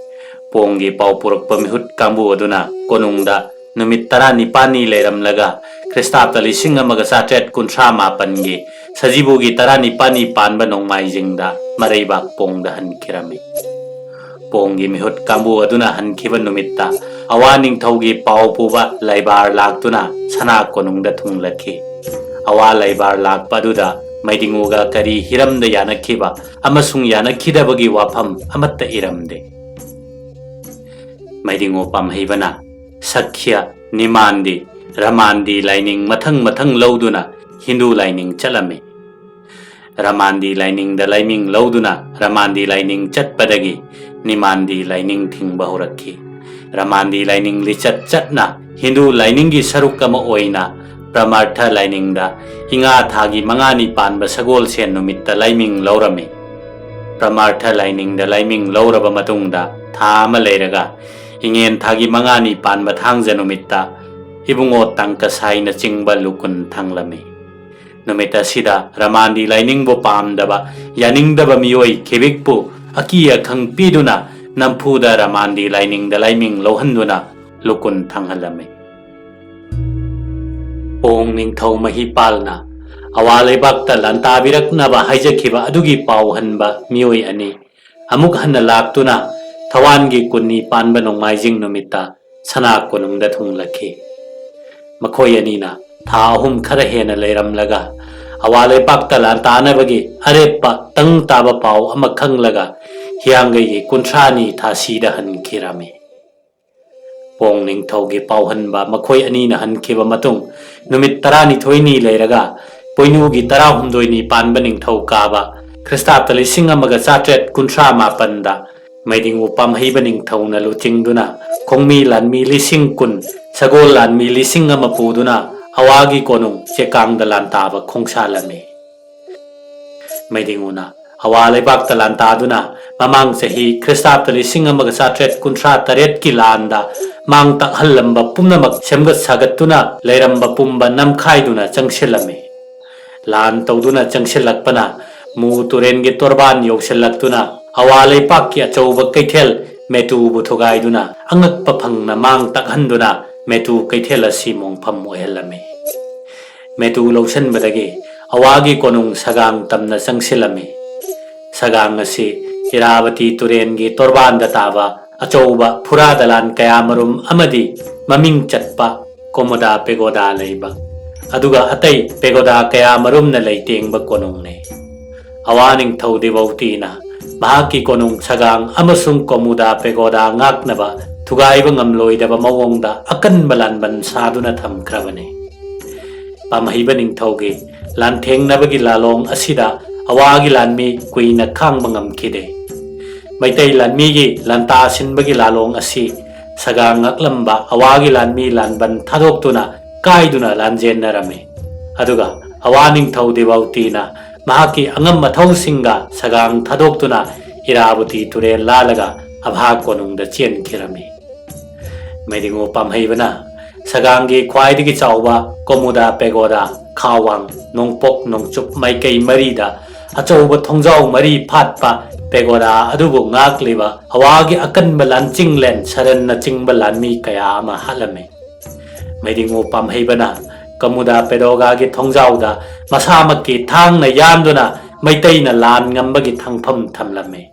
ꯄꯣꯡꯒꯤ ꯄꯥꯎ ꯄꯨꯔꯛꯄ ꯃꯤꯍꯨꯠ ꯀꯥꯡꯕꯨ ꯑꯗꯨꯅ ꯀꯣꯅꯨꯡꯗ ꯅꯨꯃꯤꯠ ꯇꯔꯥꯅꯤꯄꯥꯜꯅꯤ ꯂꯩꯔꯝꯂꯒ ꯈ꯭ꯔꯤꯁꯇꯥꯕꯇ ꯂꯤꯁꯤꯡ ꯑꯃꯒ ꯆꯥꯇ꯭ꯔꯦꯠ ꯀꯨꯟꯊ꯭ꯔꯥ ꯃꯥꯄꯟꯒꯤ ꯁꯖꯤꯕꯨꯒꯤ ꯇꯔꯥꯅꯤꯄꯥꯜꯅꯤ ꯄꯥꯟꯕ ꯅꯣꯡꯃꯥꯏꯖꯤꯡꯗ ꯃꯔꯩꯕꯥꯛ ꯄꯣꯡꯗ ꯍꯟꯈꯤꯔꯝꯃꯤ꯫ ꯄꯣꯡꯒꯤ ꯃꯤꯍꯨꯠ ꯀꯥꯡꯕꯨ ꯑꯗꯨꯅ ꯍꯟꯈꯤꯕ ꯅꯨꯃꯤꯠꯇ ꯑꯋꯥ ꯅꯤꯡꯊꯧꯒꯤ ꯄꯥꯎ ꯄꯨꯕ ꯂꯩꯕꯥꯔ ꯂꯥꯛꯇꯨꯅ ꯁꯅꯥ ꯀꯣꯅꯨꯡꯗ ꯊꯨꯡꯂꯛꯈꯤ꯫ ꯑꯋꯥ ꯂꯩꯕꯥꯔ ꯂꯥꯛꯄ ꯑꯗꯨꯗ ꯃꯩꯗꯤꯡꯉꯨꯒ ꯀꯔꯤ ꯍꯤꯔꯝꯗ ꯌꯥꯅꯈꯤꯕ ꯑꯃꯁꯨꯡ ꯌꯥꯅꯈꯤꯗꯕꯒꯤ ꯋꯥꯐꯝ ꯑꯃꯠꯇ ꯏꯔꯝꯗꯦ꯫ ꯃꯩꯗꯤꯡꯉꯨ ꯄꯥꯝꯍꯩꯕꯅ ꯁꯛꯈ꯭ꯌ, ꯅꯤꯃꯥꯟꯗꯤ, ꯔꯃꯥꯟꯗꯤ ꯂꯥꯏꯅꯤꯡ ꯃꯊꯪ ꯃꯊꯪ ꯂꯧꯗꯨꯅ ꯍꯤꯟꯗꯨ ꯂꯥꯏꯅꯤꯡ ꯆꯠꯂꯝꯃꯤ꯫ ꯔꯃꯥꯟꯗꯤ ꯂꯥꯏꯅꯤꯡꯗ ꯂꯥꯏꯃꯤꯡ ꯂꯧꯗꯨꯅ ꯔꯃꯥꯟꯗꯤ ꯂꯥꯏꯅꯤꯡ ꯆꯠꯄꯗꯒꯤ ꯅꯤꯃꯥꯟꯗꯤ ꯂꯥꯏꯅꯤꯡ ꯊꯤꯡꯕ ꯍꯧꯔꯛꯈꯤ꯫ ꯔꯃꯥꯟꯗꯤ ꯂꯥꯏꯅꯤꯡ ꯂꯤꯆꯠ ꯆꯠꯅ ꯍꯤꯟꯗꯨ ꯂꯥꯏꯅꯤꯡꯒꯤ ꯁꯔꯨꯛ ꯑꯃ ꯑꯣꯏꯅ ꯄ꯭ꯔꯃꯥꯔꯊ ꯂꯥꯏꯅꯤꯡꯗ ꯏꯉꯥ ꯊꯥꯒꯤ ꯃꯉꯥꯅꯤ ꯄꯥꯟꯕ ꯁꯒꯣꯜꯁꯦꯟ ꯅꯨꯃꯤꯠꯇ ꯂꯥꯏꯃꯤꯡ ꯂꯧꯔꯝꯃꯤ꯫ ꯄ꯭ꯔꯃꯥꯔꯊ ꯂꯥꯏꯅꯤꯡꯗ ꯂꯥꯏꯃꯤꯡ ꯂꯧꯔꯕ ꯃꯇꯨꯡꯗ ꯊꯥ ꯑꯃ ꯂꯩꯔꯒ ꯏꯉꯦꯟ ꯊꯥꯒꯤ ꯃꯉꯥꯅꯤ ꯄꯥꯟꯕ ꯊꯥꯡꯖ ꯅꯨꯃꯤꯠꯇ ꯏꯕꯨꯡꯉꯣ ꯇꯥꯡꯀꯁꯥꯏꯅꯆꯤꯡꯕ ꯂꯨꯀꯨꯟ ꯊꯥꯡꯂꯝꯃꯤ꯫ ꯅꯨꯃꯤꯠ ꯑꯁꯤꯗ ꯔꯃꯥꯟꯗꯤ ꯂꯥꯏꯅꯤꯡꯕꯨ ꯄꯥꯝꯗꯕ, ꯌꯥꯅꯤꯡꯗꯕ ꯃꯤꯑꯣꯏ ꯈꯤꯕꯤꯛꯄꯨ ꯑꯀꯤ ꯑꯈꯪ ꯄꯤꯗꯨꯅ ꯅꯝꯐꯨꯗ ꯔꯃꯥꯟꯗꯤ ꯂꯥꯏꯅꯤꯡꯗ ꯂꯥꯏꯃꯤꯡ ꯂꯧꯍꯟꯗꯨꯅ ꯂꯨꯀꯨꯟ ꯊꯪꯍꯜꯂꯝꯃꯤ꯫ ꯄꯣꯡ ꯅꯤꯡꯊꯧ ꯃꯍꯤꯄꯥꯜꯅ ꯑꯋꯥ ꯂꯩꯕꯥꯛꯇ ꯂꯥꯟꯇꯥꯕꯤꯔꯛꯅꯕ ꯍꯥꯏꯖꯈꯤꯕ ꯑꯗꯨꯒꯤ ꯄꯥꯎ ꯍꯟꯕ ꯃꯤꯑꯣꯏ ꯑꯅꯤ ꯑꯃꯨꯛ ꯍꯟꯅ ꯂꯥꯛꯇꯨꯅ ꯊꯋꯥꯟꯒꯤ ꯀꯨꯟꯅꯤ ꯄꯥꯟꯕ ꯅꯣꯡꯃꯥꯏꯖꯤꯡ ꯅꯨꯃꯤꯠꯇ ꯁꯅꯥ ꯀꯣꯅꯨꯡꯗ ꯊꯨꯡꯂꯛꯈꯤ꯫ ꯃꯈꯣꯏ ꯑꯅꯤꯅ ꯊꯥ ꯑꯍꯨꯝ ꯈꯔ ꯍꯦꯟꯅ ꯂꯩꯔꯝꯂꯒ ꯑꯋꯥ ꯂꯩꯄꯥꯛꯇ ꯂꯥꯟꯇꯥꯅꯕꯒꯤ ꯑꯔꯦꯞꯄ ꯇꯪ ꯇꯥꯕ ꯄꯥꯎ ꯑꯃ ꯈꯪꯂꯒ ꯍꯤꯌꯥꯡꯒꯩꯒꯤ ꯀꯨꯟꯊ꯭ꯔꯥꯅꯤ ꯊꯥꯁꯤꯗ ꯍꯟꯈꯤꯔꯝꯃꯤ꯫ ꯄꯣꯡ ꯅꯤꯡꯊꯧꯒꯤ ꯄꯥꯎꯍꯟꯕ ꯃꯈꯣꯏ ꯑꯅꯤꯅ ꯍꯟꯈꯤꯕ ꯃꯇꯨꯡ ꯅꯨꯃꯤꯠ ꯇꯔꯥꯅꯤꯊꯣꯏꯅꯤ ꯂꯩꯔꯒ ꯄꯣꯏꯅꯨꯒꯤ ꯇꯔꯥꯍꯨꯝꯗꯣꯏꯅꯤ ꯄꯥꯟꯕ ꯅꯤꯡꯊꯧ ꯀꯥꯕ ꯈ꯭ꯔꯤꯁꯇꯥꯕꯇ ꯂꯤꯁꯤꯡ ꯑꯃꯒ ꯆꯥꯇ꯭ꯔꯦꯠ ꯀꯨꯟꯊ꯭ꯔꯥ ꯃꯥꯄꯟꯗ ꯃꯩꯗꯤꯡꯉꯨ ꯄꯥꯝꯍꯩꯕ ꯅꯤꯡꯊꯧꯅ ꯂꯨꯆꯤꯡꯗꯨꯅ ꯈꯣꯡꯃꯤ ꯂꯥꯟꯃꯤ ꯂꯤꯁꯤꯡ ꯀꯨꯟ, ꯁꯒꯣꯜ ꯂꯥꯟꯃꯤ ꯂꯤꯁꯤꯡ ꯑꯃ ꯄꯨꯗꯨꯅ ꯑꯋꯥꯒꯤ ꯀꯣꯅꯨꯡ ꯆꯦꯀꯥꯡꯗ ꯂꯥꯟꯇꯥꯕ ꯈꯣꯡꯁꯥꯜꯂꯝꯃꯤ꯫ ꯃꯩꯗꯤꯡꯉꯨꯅ ꯑꯋꯥ ꯂꯩꯕꯥꯛꯇ ꯂꯥꯟꯇꯥꯗꯨꯅ ꯃꯃꯥꯡ ꯆꯍꯤ ꯈ꯭ꯔꯤꯁꯇꯥꯕꯇ ꯂꯤꯁꯤꯡ ꯑꯃꯒ ꯆꯥꯇ꯭ꯔꯦꯠ ꯀꯨꯟꯊ꯭ꯔꯥ ꯇꯔꯦꯠꯀꯤ ꯂꯥꯟꯗ ꯃꯥꯡ ꯇꯥꯛꯍꯜꯂꯝꯕ ꯄꯨꯝꯅꯃꯛ ꯁꯦꯝꯒꯠ ꯁꯥꯒꯠꯇꯨꯅ ꯂꯩꯔꯝꯕ ꯄꯨꯝꯕ ꯅꯝꯈꯥꯏꯗꯨꯅ ꯆꯪꯁꯤꯜꯂꯝꯃꯤ꯫ ꯂꯥꯟ ꯇꯧꯗꯨꯅ ꯆꯪꯁꯤꯜꯂꯛꯄꯅ ꯃꯨ ꯇꯨꯔꯦꯟꯒꯤ ꯇꯣꯔꯕꯥꯟ ꯌꯧꯁꯤꯜꯂꯛꯇꯨꯅ ꯑꯋꯥ ꯂꯩꯄꯥꯛꯀꯤ ꯑꯆꯧꯕ ꯀꯩꯊꯦꯜ ꯃꯦꯇꯨꯕꯨ ꯊꯨꯒꯥꯏꯗꯨꯅ ꯑꯉꯛꯄ ꯐꯪꯅ ꯃꯥꯡ ꯇꯥꯛꯍꯟꯗꯨꯅ ꯃꯦꯇꯨ ꯀꯩꯊꯦꯜ ꯑꯁꯤ ꯃꯣꯡꯐꯝ ꯑꯣꯏꯍꯜꯂꯝꯃꯤ꯫ ꯃꯦꯇꯨ ꯂꯧꯁꯤꯟꯕꯗꯒꯤ ꯑꯋꯥꯒꯤ ꯀꯣꯅꯨꯡ ꯁꯒꯥꯡ ꯇꯝꯅ ꯆꯪꯁꯤꯜꯂꯝꯃꯤ꯫ ꯁꯒꯥꯡ ꯑꯁꯤ ꯏꯔꯥꯕꯇꯤ ꯇꯨꯔꯦꯟꯒꯤ ꯇꯣꯔꯕꯥꯟꯗ ꯇꯥꯕ ꯑꯆꯧꯕ ꯐꯨꯔꯥ ꯗꯂꯥꯟ ꯀꯌꯥꯃꯔꯨꯝ ꯑꯃꯗꯤ ꯃꯃꯤꯡ ꯆꯠꯄ ꯀꯣꯃꯣꯗꯥ ꯄꯦꯒꯣꯗꯥ ꯂꯩꯕ, ꯑꯗꯨꯒ ꯑꯇꯩ ꯄꯦꯒꯣꯗꯥ ꯀꯌꯥꯃꯔꯨꯝꯅ ꯂꯩꯇꯦꯡꯕ ꯀꯣꯅꯨꯡꯅꯤ꯫ ꯑꯋꯥ ꯅꯤꯡꯊꯧ ꯗꯦꯕꯧꯇꯤꯅ ꯃꯍꯥꯛꯀꯤ ꯀꯣꯅꯨꯡ ꯁꯒꯥꯡ ꯑꯃꯁꯨꯡ ꯀꯣꯃꯨꯗꯥ ꯄꯦꯒꯣꯗꯥ ꯉꯥꯛꯅꯕ ꯊꯨꯒꯥꯏꯕ ꯉꯝꯂꯣꯏꯗꯕ ꯃꯑꯣꯡꯗ ꯑꯀꯟꯕ ꯂꯥꯟꯕꯟ ꯁꯥꯗꯨꯅ ꯊꯝꯈ꯭ꯔꯕꯅꯤ꯫ ꯄꯥꯝꯍꯩꯕ ꯅꯤꯡꯊꯧꯒꯤ ꯂꯥꯟꯊꯦꯡꯅꯕꯒꯤ ꯂꯥꯂꯣꯡ ꯑꯁꯤꯗ ꯑꯋꯥꯒꯤ ꯂꯥꯟꯃꯤ ꯀꯨꯏꯅ ꯈꯥꯡꯕ ꯉꯝꯈꯤꯗꯦ꯫ ꯃꯩꯇꯩ ꯂꯥꯟꯃꯤꯒꯤ ꯂꯥꯟꯇꯥ ꯁꯤꯟꯕꯒꯤ ꯂꯥꯂꯣꯡ ꯑꯁꯤ ꯁꯒꯥꯡ ꯉꯥꯛꯂꯝꯕ ꯑꯋꯥꯒꯤ ꯂꯥꯟꯃꯤ ꯂꯥꯟꯕꯟ ꯊꯥꯗꯣꯛꯇꯨꯅ ꯀꯥꯏꯗꯨꯅ ꯂꯥꯟꯖꯦꯟꯅꯔꯝꯃꯤ꯫ ꯑꯗꯨꯒ ꯑꯋꯥ ꯅꯤꯡꯊꯧ ꯗꯦꯕꯧꯇꯤꯅ ꯃꯍꯥꯛꯀꯤ ꯑꯉꯝ ꯑꯊꯧꯁꯤꯡꯒ ꯁꯒꯥꯡ ꯊꯥꯗꯣꯛꯇꯨꯅ ꯏꯔꯥꯕꯇꯤ ꯇꯨꯔꯦꯜ ꯂꯥꯜꯂꯒ ꯑꯚꯥ ꯀꯣꯅꯨꯡꯗ ꯆꯦꯟꯈꯤꯔꯝꯃꯤ꯫ ꯃꯩꯗꯤꯡꯉꯨ ꯄꯥꯝꯍꯩꯕꯅ ꯁꯒꯥꯡꯒꯤ ꯈ꯭ꯋꯥꯏꯗꯒꯤ ꯆꯥꯎꯕ ꯀꯣꯃꯨꯗꯥ ꯄꯦꯒꯣꯗꯥ, ꯈꯥꯋꯥꯡ, ꯅꯣꯡꯄꯣꯛ ꯅꯣꯡꯆꯨꯞ ꯃꯥꯏꯀꯩ ꯃꯔꯤꯗ ꯑꯆꯧꯕ ꯊꯣꯡꯖꯥꯎ ꯃꯔꯤ ꯐꯥꯠꯄ ꯄꯦꯒꯣꯗꯥ ꯑꯗꯨꯕꯨ ꯉꯥꯛꯂꯤꯕ ꯑꯋꯥꯒꯤ ꯑꯀꯟꯕ ꯂꯥꯟꯆꯤꯡꯂꯦꯟ ꯁꯔꯟꯅꯆꯤꯡꯕ ꯂꯥꯟꯃꯤ ꯀꯌꯥ ꯑꯃ ꯍꯥꯠꯂꯝꯃꯤ꯫ ꯃꯩꯗꯤꯡꯉꯨ ꯄꯥꯝꯍꯩꯕꯅ ꯀꯃꯨꯗꯥ ꯄꯦꯗꯣꯒꯥꯒꯤ ꯊꯣꯡꯖꯥꯎꯗ ꯃꯁꯥꯃꯛꯀꯤ ꯊꯥꯡꯅ ꯌꯥꯟꯗꯨꯅ ꯃꯩꯇꯩꯅ ꯂꯥꯟ ꯉꯝꯕꯒꯤ ꯊꯥꯡꯐꯝ ꯊꯝꯂꯝꯃꯤ꯫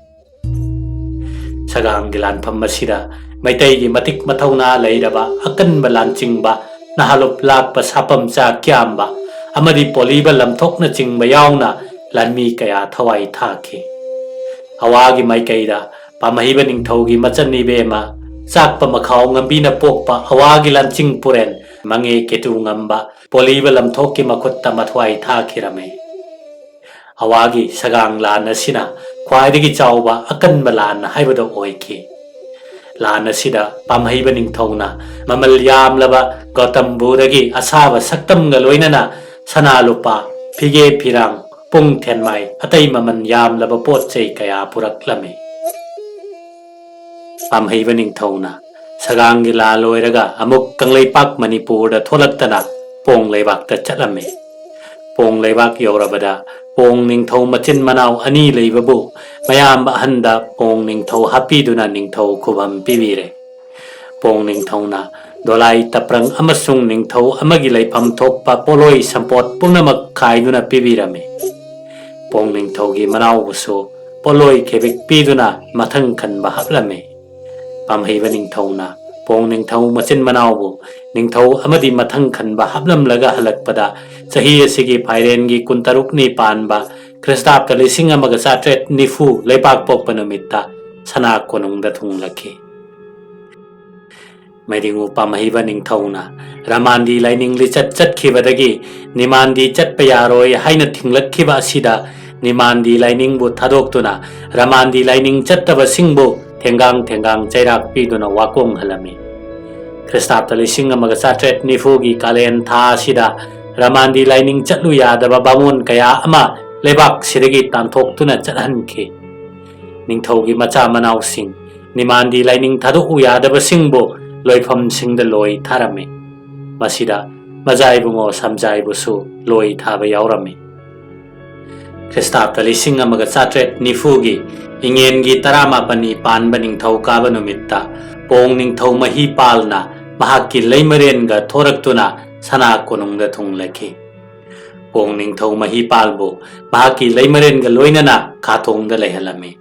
ꯁꯒꯥꯡꯒꯤ ꯂꯥꯟꯐꯝ ꯑꯁꯤꯗ ꯃꯩꯇꯩꯒꯤ ꯃꯇꯤꯛ ꯃꯊꯧꯅꯥ ꯂꯩꯔꯕ ꯑꯀꯟꯕ ꯂꯥꯟꯆꯤꯡꯕ, ꯅꯍꯥꯂꯨꯞ ꯂꯥꯛꯄ ꯁꯥꯄꯝꯆꯥ ꯀ꯭ꯌꯥꯝꯕ ꯑꯃꯗꯤ ꯄꯣꯂꯤꯕ ꯂꯝꯊꯣꯛꯅꯆꯤꯡꯕ ꯌꯥꯎꯅ ꯂꯥꯟꯃꯤ ꯀꯌꯥ ꯊꯋꯥꯏ ꯊꯥꯈꯤ꯫ ꯑꯋꯥꯒꯤ ꯃꯥꯏꯀꯩꯗ ꯄꯥꯝꯍꯩꯕ ꯅꯤꯡꯊꯧꯒꯤ ꯃꯆꯟ ꯏꯕꯦꯝꯃ ꯆꯥꯛꯄ ꯃꯈꯥꯎ ꯉꯝꯕꯤꯅ ꯄꯣꯛꯄ ꯑꯋꯥꯒꯤ ꯂꯥꯟꯆꯤꯡ ꯄꯨꯔꯦꯟ ꯃꯉꯦ ꯀꯦꯇꯨ ꯉꯝꯕ ꯄꯣꯂꯤꯕ ꯂꯝꯊꯣꯛꯀꯤ ꯃꯈꯨꯠꯇ ꯃꯊ꯭ꯋꯥꯏ ꯊꯥꯈꯤꯔꯝꯃꯤ꯫ ꯑꯋꯥꯒꯤ ꯁꯒꯥꯡ ꯂꯥꯟ ꯑꯁꯤꯅ ꯈ꯭ꯋꯥꯏꯗꯒꯤ ꯆꯥꯎꯕ ꯑꯀꯟꯕ ꯂꯥꯟ ꯍꯥꯏꯕꯗꯨ ꯑꯣꯏꯈꯤ꯫ ꯂꯥꯟ ꯑꯁꯤꯗ ꯄꯥꯝꯍꯩꯕ ꯅꯤꯡꯊꯧꯅ ꯃꯃꯜ ꯌꯥꯝꯂꯕ ꯒꯧꯇꯝ ꯕꯨꯙꯒꯤ ꯑꯁꯥꯕ ꯁꯛꯇꯝꯒ ꯂꯣꯏꯅꯅ ꯁꯅꯥ ꯂꯨꯄꯥ, ꯐꯤꯒꯦ ꯐꯤꯔꯥꯡ, ꯄꯨꯡ ꯊꯦꯟꯃꯥꯏ, ꯑꯇꯩ ꯃꯃꯜ ꯌꯥꯝꯂꯕ ꯄꯣꯠ ꯆꯩ ꯀꯌꯥ ꯄꯨꯔꯛꯂꯝꯃꯤ꯫ ꯄꯥꯝꯍꯩꯕ ꯅꯤꯡꯊꯧꯅ ꯁꯒꯥꯡꯒꯤ ꯂꯥ ꯂꯣꯏꯔꯒ ꯑꯃꯨꯛ ꯀꯪꯂꯩꯄꯥꯛ ꯃꯅꯤꯄꯨꯔꯗ ꯊꯣꯛꯂꯛꯇꯅ ꯄꯣꯡ ꯂꯩꯕꯥꯛꯇ ꯆꯠꯂꯝꯃꯤ꯫ ꯄꯣꯡ ꯂꯩꯕꯥꯛ ꯌꯧꯔꯕꯗ ꯄꯣꯡ ꯅꯤꯡꯊꯧ ꯃꯆꯤꯟ ꯃꯅꯥꯎ ꯑꯅꯤ ꯂꯩꯕꯕꯨ ꯃꯌꯥꯝꯕ ꯑꯍꯟꯗ ꯄꯣꯡ ꯅꯤꯡꯊꯧ ꯍꯥꯞꯄꯤꯗꯨꯅ ꯅꯤꯡꯊꯧ ꯈꯨꯕꯝ ꯄꯤꯕꯤꯔꯦ꯫ ꯄꯣꯡ ꯅꯤꯡꯊꯧꯅ ꯗꯣꯂꯥꯏ ꯇꯄ꯭ꯔꯪ ꯑꯃꯁꯨꯡ ꯅꯤꯡꯊꯧ ꯑꯃꯒꯤ ꯂꯩꯐꯝ ꯊꯣꯛꯄ ꯄꯣꯠꯂꯣꯏ ꯁꯝꯄꯣꯠ ꯄꯨꯝꯅꯃꯛ ꯈꯥꯏꯗꯨꯅ ꯄꯤꯕꯤꯔꯝꯃꯤ꯫ ꯄꯣꯡ ꯅꯤꯡꯊꯧꯒꯤ ꯃꯅꯥꯎꯕꯨꯁꯨ ꯄꯣꯠꯂꯣꯏ ꯈꯦꯕꯤꯛ ꯄꯤꯗꯨꯅ ꯃꯊꯪ ꯈꯟꯕ ꯍꯥꯞꯂꯝꯃꯤ꯫ ꯄꯥꯝꯍꯩꯕ ꯅꯤꯡꯊꯧꯅ ꯄꯣꯡ ꯅꯤꯡꯊꯧ ꯃꯆꯤꯟ ꯃꯅꯥꯎꯕꯨ ꯅꯤꯡꯊꯧ ꯑꯃꯗꯤ ꯃꯊꯪ ꯈꯟꯕ ꯍꯥꯞꯂꯝꯂꯒ ꯍꯜꯂꯛꯄꯗ ꯆꯍꯤ ꯑꯁꯤꯒꯤ ꯐꯥꯏꯔꯦꯟꯒꯤ ꯀꯨꯟꯇꯔꯨꯛꯅꯤ ꯄꯥꯟꯕ ꯈ꯭ꯔꯤꯁꯇꯥꯕꯇ ꯂꯤꯁꯤꯡ ꯑꯃꯒ ꯆꯥꯇ꯭ꯔꯦꯠ ꯅꯤꯐꯨ ꯂꯩꯕꯥꯛ ꯄꯣꯛꯄ ꯅꯨꯃꯤꯠꯇ ꯁꯅꯥ ꯀꯣꯅꯨꯡꯗ ꯊꯨꯡꯂꯛꯈꯤ꯫ ꯃꯩꯗꯤꯡꯉꯨ ꯄꯥꯝꯍꯩꯕ ꯅꯤꯡꯊꯧꯅ ꯔꯃꯥꯟꯗꯤ ꯂꯥꯏꯅꯤꯡ ꯂꯤꯆꯠ ꯆꯠꯈꯤꯕꯗꯒꯤ ꯅꯤꯃꯥꯟꯗꯤ ꯆꯠꯄ ꯌꯥꯔꯣꯏ ꯍꯥꯏꯅ ꯊꯤꯡꯂꯛꯈꯤꯕ ꯑꯁꯤꯗ ꯅꯤꯃꯥꯟꯗꯤ ꯂꯥꯏꯅꯤꯡꯕꯨ ꯊꯥꯗꯣꯛꯇꯨꯅ ꯔꯃꯥꯟꯗꯤ ꯂꯥꯏꯅꯤꯡ ꯆꯠꯇꯕꯁꯤꯡꯕꯨ ꯊꯦꯡꯒꯥꯡ ꯊꯦꯡꯒꯥꯡ ꯆꯩꯔꯥꯛ ꯄꯤꯗꯨꯅ ꯋꯥꯀꯣꯡꯍꯜꯂꯝꯃꯤ꯫ ꯈ꯭ꯔꯤꯁꯇꯥꯕꯇ ꯂꯤꯁꯤꯡ ꯑꯃꯒ ꯆꯥꯇ꯭ꯔꯦꯠ ꯅꯤꯐꯨꯒꯤ ꯀꯥꯂꯦꯟ ꯊꯥ ꯑꯁꯤꯗ ꯔꯃꯥꯟꯗꯤ ꯂꯥꯏꯅꯤꯡ ꯆꯠꯂꯨ ꯌꯥꯗꯕ ꯕꯥꯃꯣꯟ ꯀꯌꯥ ꯑꯃ ꯂꯩꯕꯥꯛꯁꯤꯗꯒꯤ ꯇꯥꯟꯊꯣꯛꯇꯨꯅ ꯆꯠꯍꯟꯈꯤ꯫ ꯅꯤꯡꯊꯧꯒꯤ ꯃꯆꯥ ꯃꯅꯥꯎꯁꯤꯡ ꯅꯤꯃꯥꯟꯗꯤ ꯂꯥꯏꯅꯤꯡ ꯊꯥꯗꯣꯛꯎ ꯌꯥꯗꯕꯁꯤꯡꯕꯨ ꯂꯣꯏꯐꯝꯁꯤꯡꯗ ꯂꯣꯏ ꯊꯥꯔꯝꯃꯤ꯫ ꯃꯁꯤꯗ ꯃꯖꯥꯏꯕꯨꯡꯉꯣ ꯁꯝꯖꯥꯏꯕꯨꯁꯨ ꯂꯣꯏ ꯊꯥꯕ ꯌꯥꯎꯔꯝꯃꯤ꯫ ꯈ꯭ꯔꯤꯁꯇꯥꯕꯇ ꯂꯤꯁꯤꯡ ꯑꯃꯒ ꯆꯥꯇ꯭ꯔꯦꯠ ꯅꯤꯐꯨꯒꯤ ꯏꯉꯦꯟꯒꯤ ꯇꯔꯥꯃꯥꯄꯟꯅꯤ ꯄꯥꯟꯕ ꯅꯤꯡꯊꯧꯀꯥꯕ ꯅꯨꯃꯤꯠꯇ ꯄꯣꯡ ꯅꯤꯡꯊꯧ ꯃꯍꯤꯄꯥꯜꯅ ꯃꯍꯥꯛꯀꯤ ꯂꯩꯃꯔꯦꯟꯒ ꯊꯣꯔꯛꯇꯨꯅ ꯁꯅꯥ ꯀꯣꯅꯨꯡꯗ ꯊꯨꯡꯂꯈꯤ꯫ ꯄꯣꯡ ꯅꯤꯡꯊꯧ ꯃꯍꯤꯄꯥꯜꯕꯨ ꯃꯍꯥꯛꯀꯤ ꯂꯩꯃꯔꯦꯟꯒ ꯂꯣꯏꯅꯅ ꯈꯥꯊꯣꯡꯗ ꯂꯩꯍꯜꯂꯝꯃꯤ꯫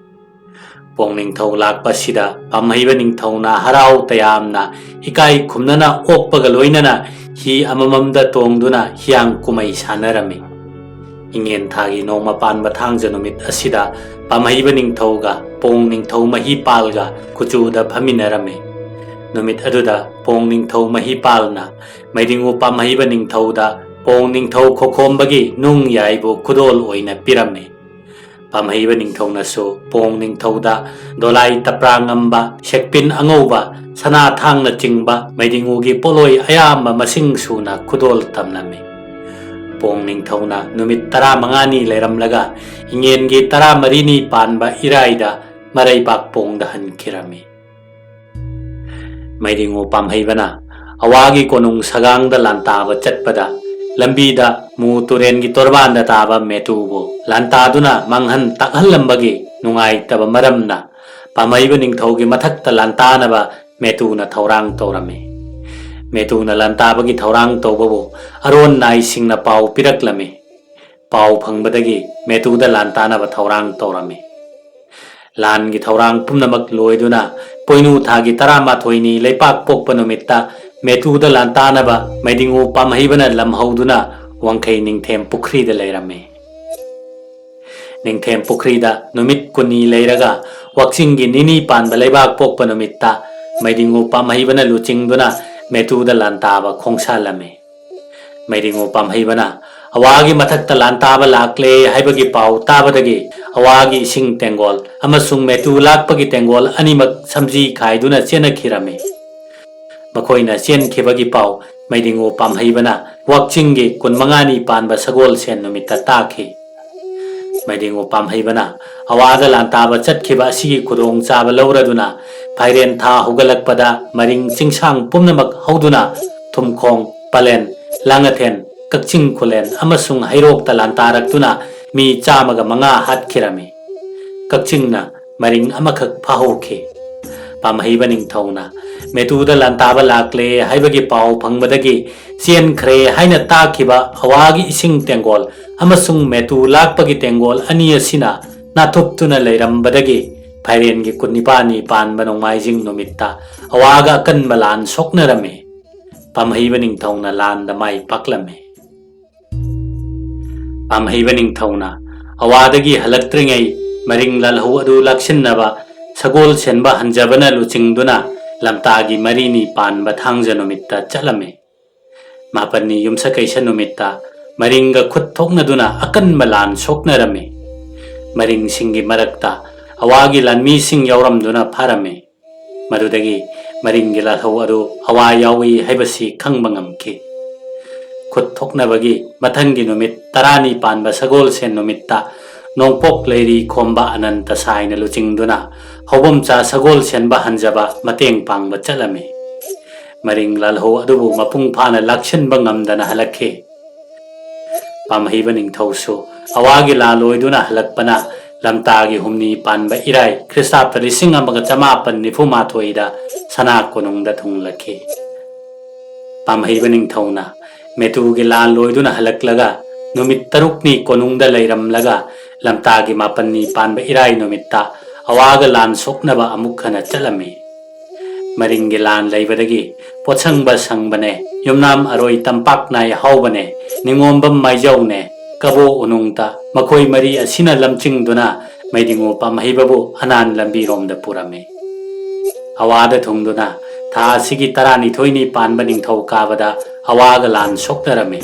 ꯄꯣꯡ ꯅꯤꯡꯊꯧ ꯂꯥꯛꯄꯁꯤꯗ ꯄꯥꯝꯍꯩꯕ ꯅꯤꯡꯊꯧꯅ ꯍꯔꯥꯎ ꯇꯌꯥꯝꯅ ꯏꯀꯥꯏ ꯈꯨꯝꯅꯅ ꯑꯣꯛꯄꯒ ꯂꯣꯏꯅꯅ ꯍꯤ ꯑꯃꯃꯝꯗ ꯇꯣꯡꯗꯨꯅ ꯍꯤꯌꯥꯡ ꯀꯨꯝꯍꯩ ꯁꯥꯟꯅꯔꯝꯃꯤ꯫ ꯏꯉꯦꯟ ꯊꯥꯒꯤ ꯅꯣꯡꯃ ꯄꯥꯟꯕ ꯊꯥꯡꯖ ꯅꯨꯃꯤꯠ ꯑꯁꯤꯗ ꯄꯥꯝꯍꯩꯕ ꯅꯤꯡꯊꯧꯒ ꯄꯣꯡ ꯅꯤꯡꯊꯧ ꯃꯍꯤꯄꯥꯜꯒ ꯀꯨꯆꯨꯗ ꯐꯝꯃꯤꯟꯅꯔꯝꯃꯤ꯫ ꯅꯨꯃꯤꯠ ꯑꯗꯨꯗ ꯄꯣꯡ ꯅꯤꯡꯊꯧ ꯃꯍꯤꯄꯥꯜꯅ ꯃꯩꯗꯤꯡꯉꯨ ꯄꯥꯝꯍꯩꯕ ꯅꯤꯡꯊꯧꯗ ꯄꯣꯡ ꯅꯤꯡꯊꯧ ꯈꯣꯈꯣꯝꯕꯒꯤ ꯅꯨꯡ ꯌꯥꯏꯕꯨ ꯈꯨꯗꯣꯜ ꯑꯣꯏꯅ ꯄꯤꯔꯝꯃꯤ꯫ ꯄꯥꯝꯍꯩꯕ ꯅꯤꯡꯊꯧꯅꯁꯨ ꯄꯣꯡ ꯅꯤꯡꯊꯧꯗ ꯗꯣꯂꯥꯏ ꯇꯄ꯭ꯔꯥ ꯉꯝꯕ, ꯁꯦꯛꯄꯤꯟ ꯑꯉꯧꯕ, ꯁꯅꯥ ꯊꯥꯡꯅꯆꯤꯡꯕ ꯃꯩꯗꯤꯡꯉꯨꯒꯤ ꯄꯣꯠꯂꯣꯏ ꯑꯌꯥꯝꯕ ꯃꯁꯤꯡ ꯁꯨꯅ ꯈꯨꯗꯣꯜ ꯇꯝꯂꯝꯃꯤ꯫ ꯄꯣꯡ ꯅꯤꯡꯊꯧꯅ ꯅꯨꯃꯤꯠ ꯇꯔꯥꯃꯉꯥꯅꯤ ꯂꯩꯔꯝꯂꯒ ꯏꯉꯦꯟꯒꯤ ꯇꯔꯥꯃꯔꯤꯅꯤ ꯄꯥꯟꯕ ꯏꯔꯥꯏꯗ ꯃꯔꯩꯕꯥꯛ ꯄꯣꯡꯗ ꯍꯟꯈꯤꯔꯝꯃꯤ꯫ ꯃꯩꯗꯤꯡꯉꯨ ꯄꯥꯝꯍꯩꯕꯅ ꯑꯋꯥꯒꯤ ꯀꯣꯅꯨꯡ ꯁꯒꯥꯡꯗ ꯂꯥꯟꯇꯥꯕ ꯆꯠꯄꯗ ꯂꯝꯕꯤꯗ ꯃꯨ ꯇꯨꯔꯦꯟꯒꯤ ꯇꯣꯔꯕꯥꯟꯗ ꯇꯥꯕ ꯃꯦꯇꯨꯕꯨ ꯂꯥꯟꯇꯥꯗꯨꯅ ꯃꯥꯡꯍꯟ ꯇꯥꯛꯍꯜꯂꯝꯕꯒꯤ ꯅꯨꯡꯉꯥꯏꯇꯕ ꯃꯔꯝꯅ ꯄꯥꯝꯍꯩꯕ ꯅꯤꯡꯊꯧꯒꯤ ꯃꯊꯛꯇ ꯂꯥꯟꯇꯥꯅꯕ ꯃꯦꯇꯨꯅ ꯊꯧꯔꯥꯡ ꯇꯧꯔꯝꯃꯤ꯫ ꯃꯦꯇꯨꯅ ꯂꯥꯟꯇꯥꯕꯒꯤ ꯊꯧꯔꯥꯡ ꯇꯧꯕꯕꯨ ꯑꯔꯣꯟ ꯅꯥꯏꯁꯤꯡꯅ ꯄꯥꯎ ꯄꯤꯔꯛꯂꯝꯃꯤ꯫ ꯄꯥꯎ ꯐꯪꯕꯗꯒꯤ ꯃꯦꯇꯨꯗ ꯂꯥꯟꯇꯥꯅꯕ ꯊꯧꯔꯥꯡ ꯇꯧꯔꯝꯃꯤ꯫ ꯂꯥꯟꯒꯤ ꯊꯧꯔꯥꯡ ꯄꯨꯝꯅꯃꯛ ꯂꯣꯏꯗꯨꯅ ꯄꯣꯏꯅꯨ ꯊꯥꯒꯤ ꯇꯔꯥꯃꯥꯊꯣꯏꯅꯤ ꯂꯩꯄꯥꯛ ꯄꯣꯛꯄ ꯅꯨꯃꯤꯠꯇ ꯃꯦꯇꯨꯗ ꯂꯥꯟꯇꯥꯅꯕ ꯃꯩꯗꯤꯡꯉꯨ ꯄꯥꯝꯍꯩꯕꯅ ꯂꯝꯍꯧꯗꯨꯅ ꯋꯥꯡꯈꯩ ꯅꯤꯡꯊꯦꯝ ꯄꯨꯈ꯭ꯔꯤꯗ ꯂꯩꯔꯝꯃꯤ꯫ ꯅꯤꯡꯊꯦꯝ ꯄꯨꯈ꯭ꯔꯤꯗ ꯅꯨꯃꯤꯠ ꯀꯨꯟꯅꯤ ꯂꯩꯔꯒ ꯋꯥꯛꯆꯤꯡꯒꯤ ꯅꯤꯅꯤ ꯄꯥꯟꯕ ꯂꯩꯕꯥꯛ ꯄꯣꯛꯄ ꯅꯨꯃꯤꯠꯇ ꯃꯩꯗꯤꯡꯉꯨ ꯄꯥꯝꯍꯩꯕꯅ ꯂꯨꯆꯤꯡꯗꯨꯅ ꯃꯦꯇꯨꯗ ꯂꯥꯟꯇꯥꯕ ꯈꯣꯡꯁꯥꯜꯂꯝꯃꯤ꯫ ꯃꯩꯗꯤꯡꯉꯨ ꯄꯥꯝꯍꯩꯕꯅ ꯑꯋꯥꯒꯤ ꯃꯊꯛꯇ ꯂꯥꯟꯇꯥꯕ ꯂꯥꯛꯂꯦ ꯍꯥꯏꯕꯒꯤ ꯄꯥꯎ ꯇꯥꯕꯗꯒꯤ ꯑꯋꯥꯒꯤ ꯏꯁꯤꯡ ꯇꯦꯡꯒꯣꯜ ꯑꯃꯁꯨꯡ ꯃꯦꯇꯨ ꯂꯥꯛꯄꯒꯤ ꯇꯦꯡꯒꯣꯜ ꯑꯅꯤꯃꯛ ꯁꯝꯖꯤ ꯈꯥꯏꯗꯨꯅ ꯆꯦꯟꯅꯈꯤꯔꯝꯃꯤ꯫ ꯃꯈꯣꯏꯅ ꯆꯦꯟꯈꯤꯕꯒꯤ ꯄꯥꯎ ꯃꯩꯗꯤꯡꯉꯨ ꯄꯥꯝꯍꯩꯕꯅ ꯋꯥꯛꯆꯤꯡꯒꯤ ꯀꯨꯟꯃꯉꯥꯅꯤ ꯄꯥꯟꯕ ꯁꯒꯣꯜꯁꯦꯟ ꯅꯨꯃꯤꯠꯇ ꯇꯥꯈꯤ꯫ ꯃꯩꯗꯤꯡꯉꯨ ꯄꯥꯝꯍꯩꯕꯅ ꯑꯋꯥꯗ ꯂꯥꯟꯇꯥꯕ ꯆꯠꯈꯤꯕ ꯑꯁꯤꯒꯤ ꯈꯨꯗꯣꯡꯆꯥꯕ ꯂꯧꯔꯗꯨꯅ ꯐꯥꯏꯔꯦꯟ ꯊꯥ ꯍꯧꯒꯠꯂꯛꯄꯗ ꯃꯔꯤꯡ ꯆꯤꯡꯁꯥꯡ ꯄꯨꯝꯅꯃꯛ ꯍꯧꯗꯨꯅ ꯊꯨꯝꯈꯣꯡ, ꯄꯂꯦꯟ, ꯂꯥꯡꯉꯊꯦꯟ, ꯀꯛꯆꯤꯡ ꯈꯨꯂꯦꯟ ꯑꯃꯁꯨꯡ ꯍꯩꯔꯣꯛꯇ ꯂꯥꯟꯇꯥꯔꯛꯇꯨꯅ ꯃꯤ ꯆꯥꯝꯃꯒ ꯃꯉꯥ ꯍꯥꯠꯈꯤꯔꯝꯃꯤ꯫ ꯀꯛꯆꯤꯡꯅ ꯃꯔꯤꯡ ꯑꯃꯈꯛ ꯐꯥꯍꯧꯈꯤ꯫ ꯄꯥꯝꯍꯩꯕ ꯅꯤꯡꯊꯧꯅ ꯃꯦꯇꯨꯗ ꯂꯥꯟꯇꯥꯕ ꯂꯥꯛꯂꯦ ꯍꯥꯏꯕꯒꯤ ꯄꯥꯎ ꯐꯪꯕꯗꯒꯤ ꯆꯦꯟꯈ꯭ꯔꯦ ꯍꯥꯏꯅ ꯇꯥꯈꯤꯕ ꯑꯋꯥꯒꯤ ꯏꯁꯤꯡ ꯇꯦꯡꯒꯣꯜ ꯑꯃꯁꯨꯡ ꯃꯦꯇꯨ ꯂꯥꯛꯄꯒꯤ ꯇꯦꯡꯒꯣꯜ ꯑꯅꯤ ꯑꯁꯤꯅ ꯅꯥꯊꯨꯞꯇꯨꯅ ꯂꯩꯔꯝꯕꯗꯒꯤ ꯐꯥꯏꯔꯦꯟꯒꯤ ꯀꯨꯟꯅꯤꯄꯥꯜꯅꯤ ꯄꯥꯟꯕ ꯅꯣꯡꯃꯥꯏꯖꯤꯡ ꯅꯨꯃꯤꯠꯇ ꯑꯋꯥꯒ ꯑꯀꯟꯕ ꯂꯥꯟ ꯁꯣꯛꯅꯔꯝꯃꯤ꯫ ꯄꯥꯝꯍꯩꯕ ꯅꯤꯡꯊꯧꯅ ꯂꯥꯟꯗ ꯃꯥꯏ ꯄꯥꯛꯂꯝꯃꯤ꯫ ꯄꯥꯝꯍꯩꯕ ꯅꯤꯡꯊꯧꯅ ꯑꯋꯥꯗꯒꯤ ꯍꯜꯂꯛꯇ꯭ꯔꯤꯉꯩ ꯃꯔꯤꯡ ꯂꯥꯜꯍꯧ ꯑꯗꯨ ꯂꯥꯛꯁꯤꯟꯅꯕ ꯁꯒꯣꯜ ꯁꯦꯟꯕ ꯍꯟꯖꯕꯅ ꯂꯨꯆꯤꯡꯗꯨꯅ ꯂꯝꯇꯥꯒꯤ ꯃꯔꯤꯅꯤ ꯄꯥꯟꯕ ꯊꯥꯡꯖ ꯅꯨꯃꯤꯠꯇ ꯆꯠꯂꯝꯃꯤ꯫ ꯃꯥꯄꯟꯅꯤ ꯌꯨꯝꯁꯀꯩꯁ ꯅꯨꯃꯤꯠꯇ ꯃꯔꯤꯡꯒ ꯈꯨꯠ ꯊꯣꯛꯅꯗꯨꯅ ꯑꯀꯟꯕ ꯂꯥꯟ ꯁꯣꯛꯅꯔꯝꯃꯤ꯫ ꯃꯔꯤꯡꯁꯤꯡꯒꯤ ꯃꯔꯛꯇ ꯑꯋꯥꯒꯤ ꯂꯥꯟꯃꯤꯁꯤꯡ ꯌꯥꯎꯔꯝꯗꯨꯅ ꯐꯥꯔꯝꯃꯤ꯫ ꯃꯗꯨꯗꯒꯤ ꯃꯔꯤꯡꯒꯤ ꯂꯥꯜꯍꯧ ꯑꯗꯨ ꯑꯋꯥ ꯌꯥꯎꯏ ꯍꯥꯏꯕꯁꯤ ꯈꯪꯕ ꯉꯝꯈꯤ꯫ ꯈꯨꯠ ꯊꯣꯛꯅꯕꯒꯤ ꯃꯊꯪꯒꯤ ꯅꯨꯃꯤꯠ ꯇꯔꯥꯅꯤ ꯄꯥꯟꯕ ꯁꯒꯣꯜꯁꯦꯟ ꯅꯨꯃꯤꯠꯇ ꯅꯣꯡꯄꯣꯛ ꯂꯩꯔꯤ ꯈꯣꯝꯕ ꯑꯅꯟꯇ ꯁꯥꯏꯅ ꯂꯨꯆꯤꯡꯗꯨꯅ ꯍꯧꯕꯝꯆꯥ ꯁꯒꯣꯜ ꯁꯦꯟꯕ ꯍꯟꯖꯕ ꯃꯇꯦꯡ ꯄꯥꯡꯕ ꯆꯠꯂꯝꯃꯤ꯫ ꯃꯔꯤꯡ ꯂꯥꯜꯍꯧ ꯑꯗꯨꯕꯨ ꯃꯄꯨꯡ ꯐꯥꯅ ꯂꯥꯛꯁꯤꯟꯕ ꯉꯝꯗꯅ ꯍꯜꯂꯛꯈꯤ꯫ ꯄꯥꯝꯍꯩꯕ ꯅꯤꯡꯊꯧꯁꯨ ꯑꯋꯥꯒꯤ ꯂꯥꯜ ꯑꯣꯏꯗꯨꯅ ꯍꯜꯂꯛꯄꯅ ꯂꯝꯇꯥꯒꯤ ꯍꯨꯝꯅꯤ ꯄꯥꯟꯕ ꯏꯔꯥꯏ ꯈ꯭ꯔꯤꯁꯇꯥꯕꯇ ꯂꯤꯁꯤꯡ ꯑꯃꯒ ꯆꯃꯥꯄꯟ ꯅꯤꯐꯨ ꯃꯥꯊꯣꯏꯗ ꯁꯅꯥ ꯀꯣꯅꯨꯡꯗ ꯊꯨꯡꯂꯛꯈꯤ꯫ ꯄꯥꯝꯍꯩꯕ ꯅꯤꯡꯊꯧꯅ ꯃꯦꯇꯨꯒꯤ ꯂꯥꯟ ꯂꯣꯏꯗꯨꯅ ꯍꯜꯂꯛꯂꯒ ꯅꯨꯃꯤꯠ ꯇꯔꯨꯛꯅꯤ ꯀꯣꯅꯨꯡꯗ ꯂꯩꯔꯝꯂꯒ ꯂꯝꯇꯥꯒꯤ ꯃꯥꯄꯟꯅꯤ ꯄꯥꯟꯕ ꯏꯔꯥꯏ ꯅꯨꯃꯤꯠꯇ ꯑꯋꯥꯒ ꯂꯥꯟ ꯁꯣꯛꯅꯕ ꯑꯃꯨꯛ ꯍꯟꯅ ꯆꯠꯂꯝꯃꯤ꯫ ꯃꯔꯤꯡꯒꯤ ꯂꯥꯟ ꯂꯩꯕꯗꯒꯤ ꯄꯣꯠꯁꯪꯕ ꯁꯪꯕꯅꯦ, ꯌꯨꯝꯅꯥꯝ ꯑꯔꯣꯏ ꯇꯝꯄꯥꯛ ꯅꯥꯏ ꯍꯥꯎꯕꯅꯦ, ꯅꯤꯉꯣꯝꯕꯝ ꯃꯥꯏꯖꯧꯅꯦ, ꯀꯕꯣ ꯎꯅꯨꯡꯇ ꯃꯈꯣꯏ ꯃꯔꯤ ꯑꯁꯤꯅ ꯂꯝꯆꯤꯡꯗꯨꯅ ꯃꯩꯗꯤꯡꯉꯨ ꯄꯥꯝꯍꯩꯕꯕꯨ ꯑꯅꯥꯟ ꯂꯝꯕꯤꯔꯣꯝꯗ ꯄꯨꯔꯝꯃꯤ꯫ ꯑꯋꯥꯗ ꯊꯨꯡꯗꯨꯅ ꯊꯥ ꯑꯁꯤꯒꯤ ꯇꯔꯥꯅꯤꯊꯣꯏꯅꯤ ꯄꯥꯟꯕ ꯅꯤꯡꯊꯧꯀꯥꯕꯗ ꯑꯋꯥꯒ ꯂꯥꯟ ꯁꯣꯛꯅꯔꯝꯃꯤ꯫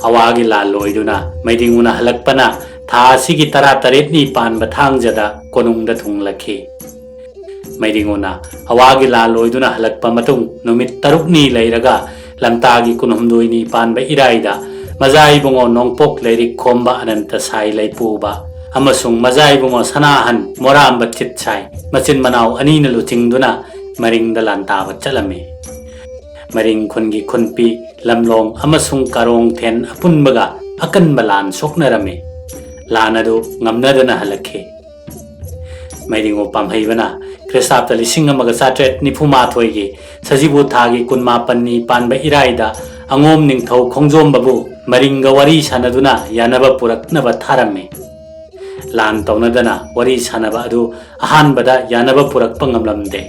ꯑꯋꯥꯒꯤ ꯂꯥꯟ ꯂꯣꯏꯗꯨꯅ ꯃꯩꯗꯤꯡꯉꯨꯅ ꯍꯜꯂꯛꯄꯅ ꯊꯥ ꯑꯁꯤꯒꯤ ꯇꯔꯥꯇꯔꯦꯠꯅꯤ ꯄꯥꯟꯕ ꯊꯥꯡꯖꯗ ꯀꯣꯅꯨꯡꯗ ꯊꯨꯡꯂꯛꯈꯤ꯫ ꯃꯩꯗꯤꯡꯉꯨꯅ ꯑꯋꯥꯒꯤ ꯂꯥꯟ ꯂꯣꯏꯗꯨꯅ ꯍꯜꯂꯛꯄ ꯃꯇꯨꯡ ꯅꯨꯃꯤꯠ ꯇꯔꯨꯛꯅꯤ ꯂꯩꯔꯒ ꯂꯝꯇꯥꯒꯤ ꯀꯨꯟꯍꯨꯝꯗꯣꯏꯅꯤ ꯄꯥꯟꯕ ꯏꯔꯥꯏꯗ ꯃꯖꯥ ꯏꯕꯨꯡꯉꯣ ꯅꯣꯡꯄꯣꯛ ꯂꯩꯔꯤꯛ ꯈꯣꯝꯕ ꯑꯅꯟꯇ ꯁꯥꯏ ꯂꯩꯄꯨꯕ ꯑꯃꯁꯨꯡ ꯃꯖꯥ ꯏꯕꯨꯡꯉꯣ ꯁꯅꯥꯍꯟ ꯃꯣꯔꯥꯝꯕ ꯆꯤꯠꯁꯥꯏ ꯃꯆꯤꯟ ꯃꯅꯥꯎ ꯑꯅꯤꯅ ꯂꯨꯆꯤꯡꯗꯨꯅ ꯃꯔꯤꯡꯗ ꯂꯥꯟꯇꯥꯕ ꯆꯠꯂꯝꯃꯤ꯫ ꯃꯔꯤꯡ ꯈꯨꯟꯒꯤ ꯈꯨꯟꯄꯤ, ꯂꯝꯂꯣꯡ ꯑꯃꯁꯨꯡ ꯀꯥꯔꯣꯡꯊꯦꯟ ꯑꯄꯨꯟꯕꯒ ꯑꯀꯟꯕ ꯂꯥꯟ ꯁꯣꯛꯅꯔꯝꯃꯤ꯫ ꯂꯥꯟ ꯑꯗꯨ ꯉꯝꯅꯗꯅ ꯍꯜꯂꯛꯈꯤ꯫ ꯃꯩꯔꯤꯉꯣ ꯄꯥꯝꯍꯩꯕꯅ ꯈ꯭ꯔꯤꯁꯇꯥꯕꯇ ꯂꯤꯁꯤꯡ ꯑꯃꯒ ꯆꯥꯇ꯭ꯔꯦꯠ ꯅꯤꯐꯨ ꯃꯥꯊꯣꯏꯒꯤ ꯁꯖꯤꯕꯨ ꯊꯥꯒꯤ ꯀꯨꯟꯃꯥꯄꯟꯅꯤ ꯄꯥꯟꯕ ꯏꯔꯥꯏꯗ ꯑꯉꯣꯝ ꯅꯤꯡꯊꯧ ꯈꯣꯡꯖꯣꯝꯕꯕꯨ ꯃꯔꯤꯡꯒ ꯋꯥꯔꯤ ꯁꯥꯟꯅꯗꯨꯅ ꯌꯥꯅꯕ ꯄꯨꯔꯛꯅꯕ ꯊꯥꯔꯝꯃꯤ꯫ ꯂꯥꯟ ꯇꯧꯅꯗꯅ ꯋꯥꯔꯤ ꯁꯥꯟꯅꯕ ꯑꯗꯨ ꯑꯍꯥꯟꯕꯗ ꯌꯥꯅꯕ ꯄꯨꯔꯛꯄ ꯉꯝꯂꯝꯗꯦ꯫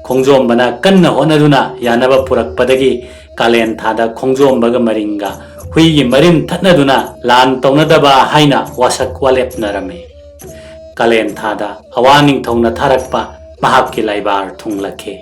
ꯈꯣꯡꯖꯣꯝꯕꯅ ꯀꯟꯅ ꯍꯣꯠꯅꯗꯨꯅ ꯌꯥꯅꯕ ꯄꯨꯔꯛꯄꯗꯒꯤ ꯀꯥꯂꯦꯟ ꯊꯥꯗ ꯈꯣꯡꯖꯣꯝꯕꯒ ꯃꯔꯤꯡꯒ ꯍꯨꯏꯒꯤ ꯃꯔꯤꯟ ꯊꯠꯅꯗꯨꯅ ꯂꯥꯟ ꯇꯧꯅꯗꯕ ꯍꯥꯏꯅ ꯋꯥꯁꯛ ꯋꯥꯂꯦꯞꯅꯔꯝꯃꯤ꯫ ꯀꯥꯂꯦꯟ ꯊꯥꯗ ꯑꯋꯥ ꯅꯤꯡꯊꯧꯅ ꯊꯥꯔꯛꯄ ꯃꯍꯥꯛꯀꯤ ꯂꯥꯏꯕꯥꯔ ꯊꯨꯡꯂꯛꯈꯤ꯫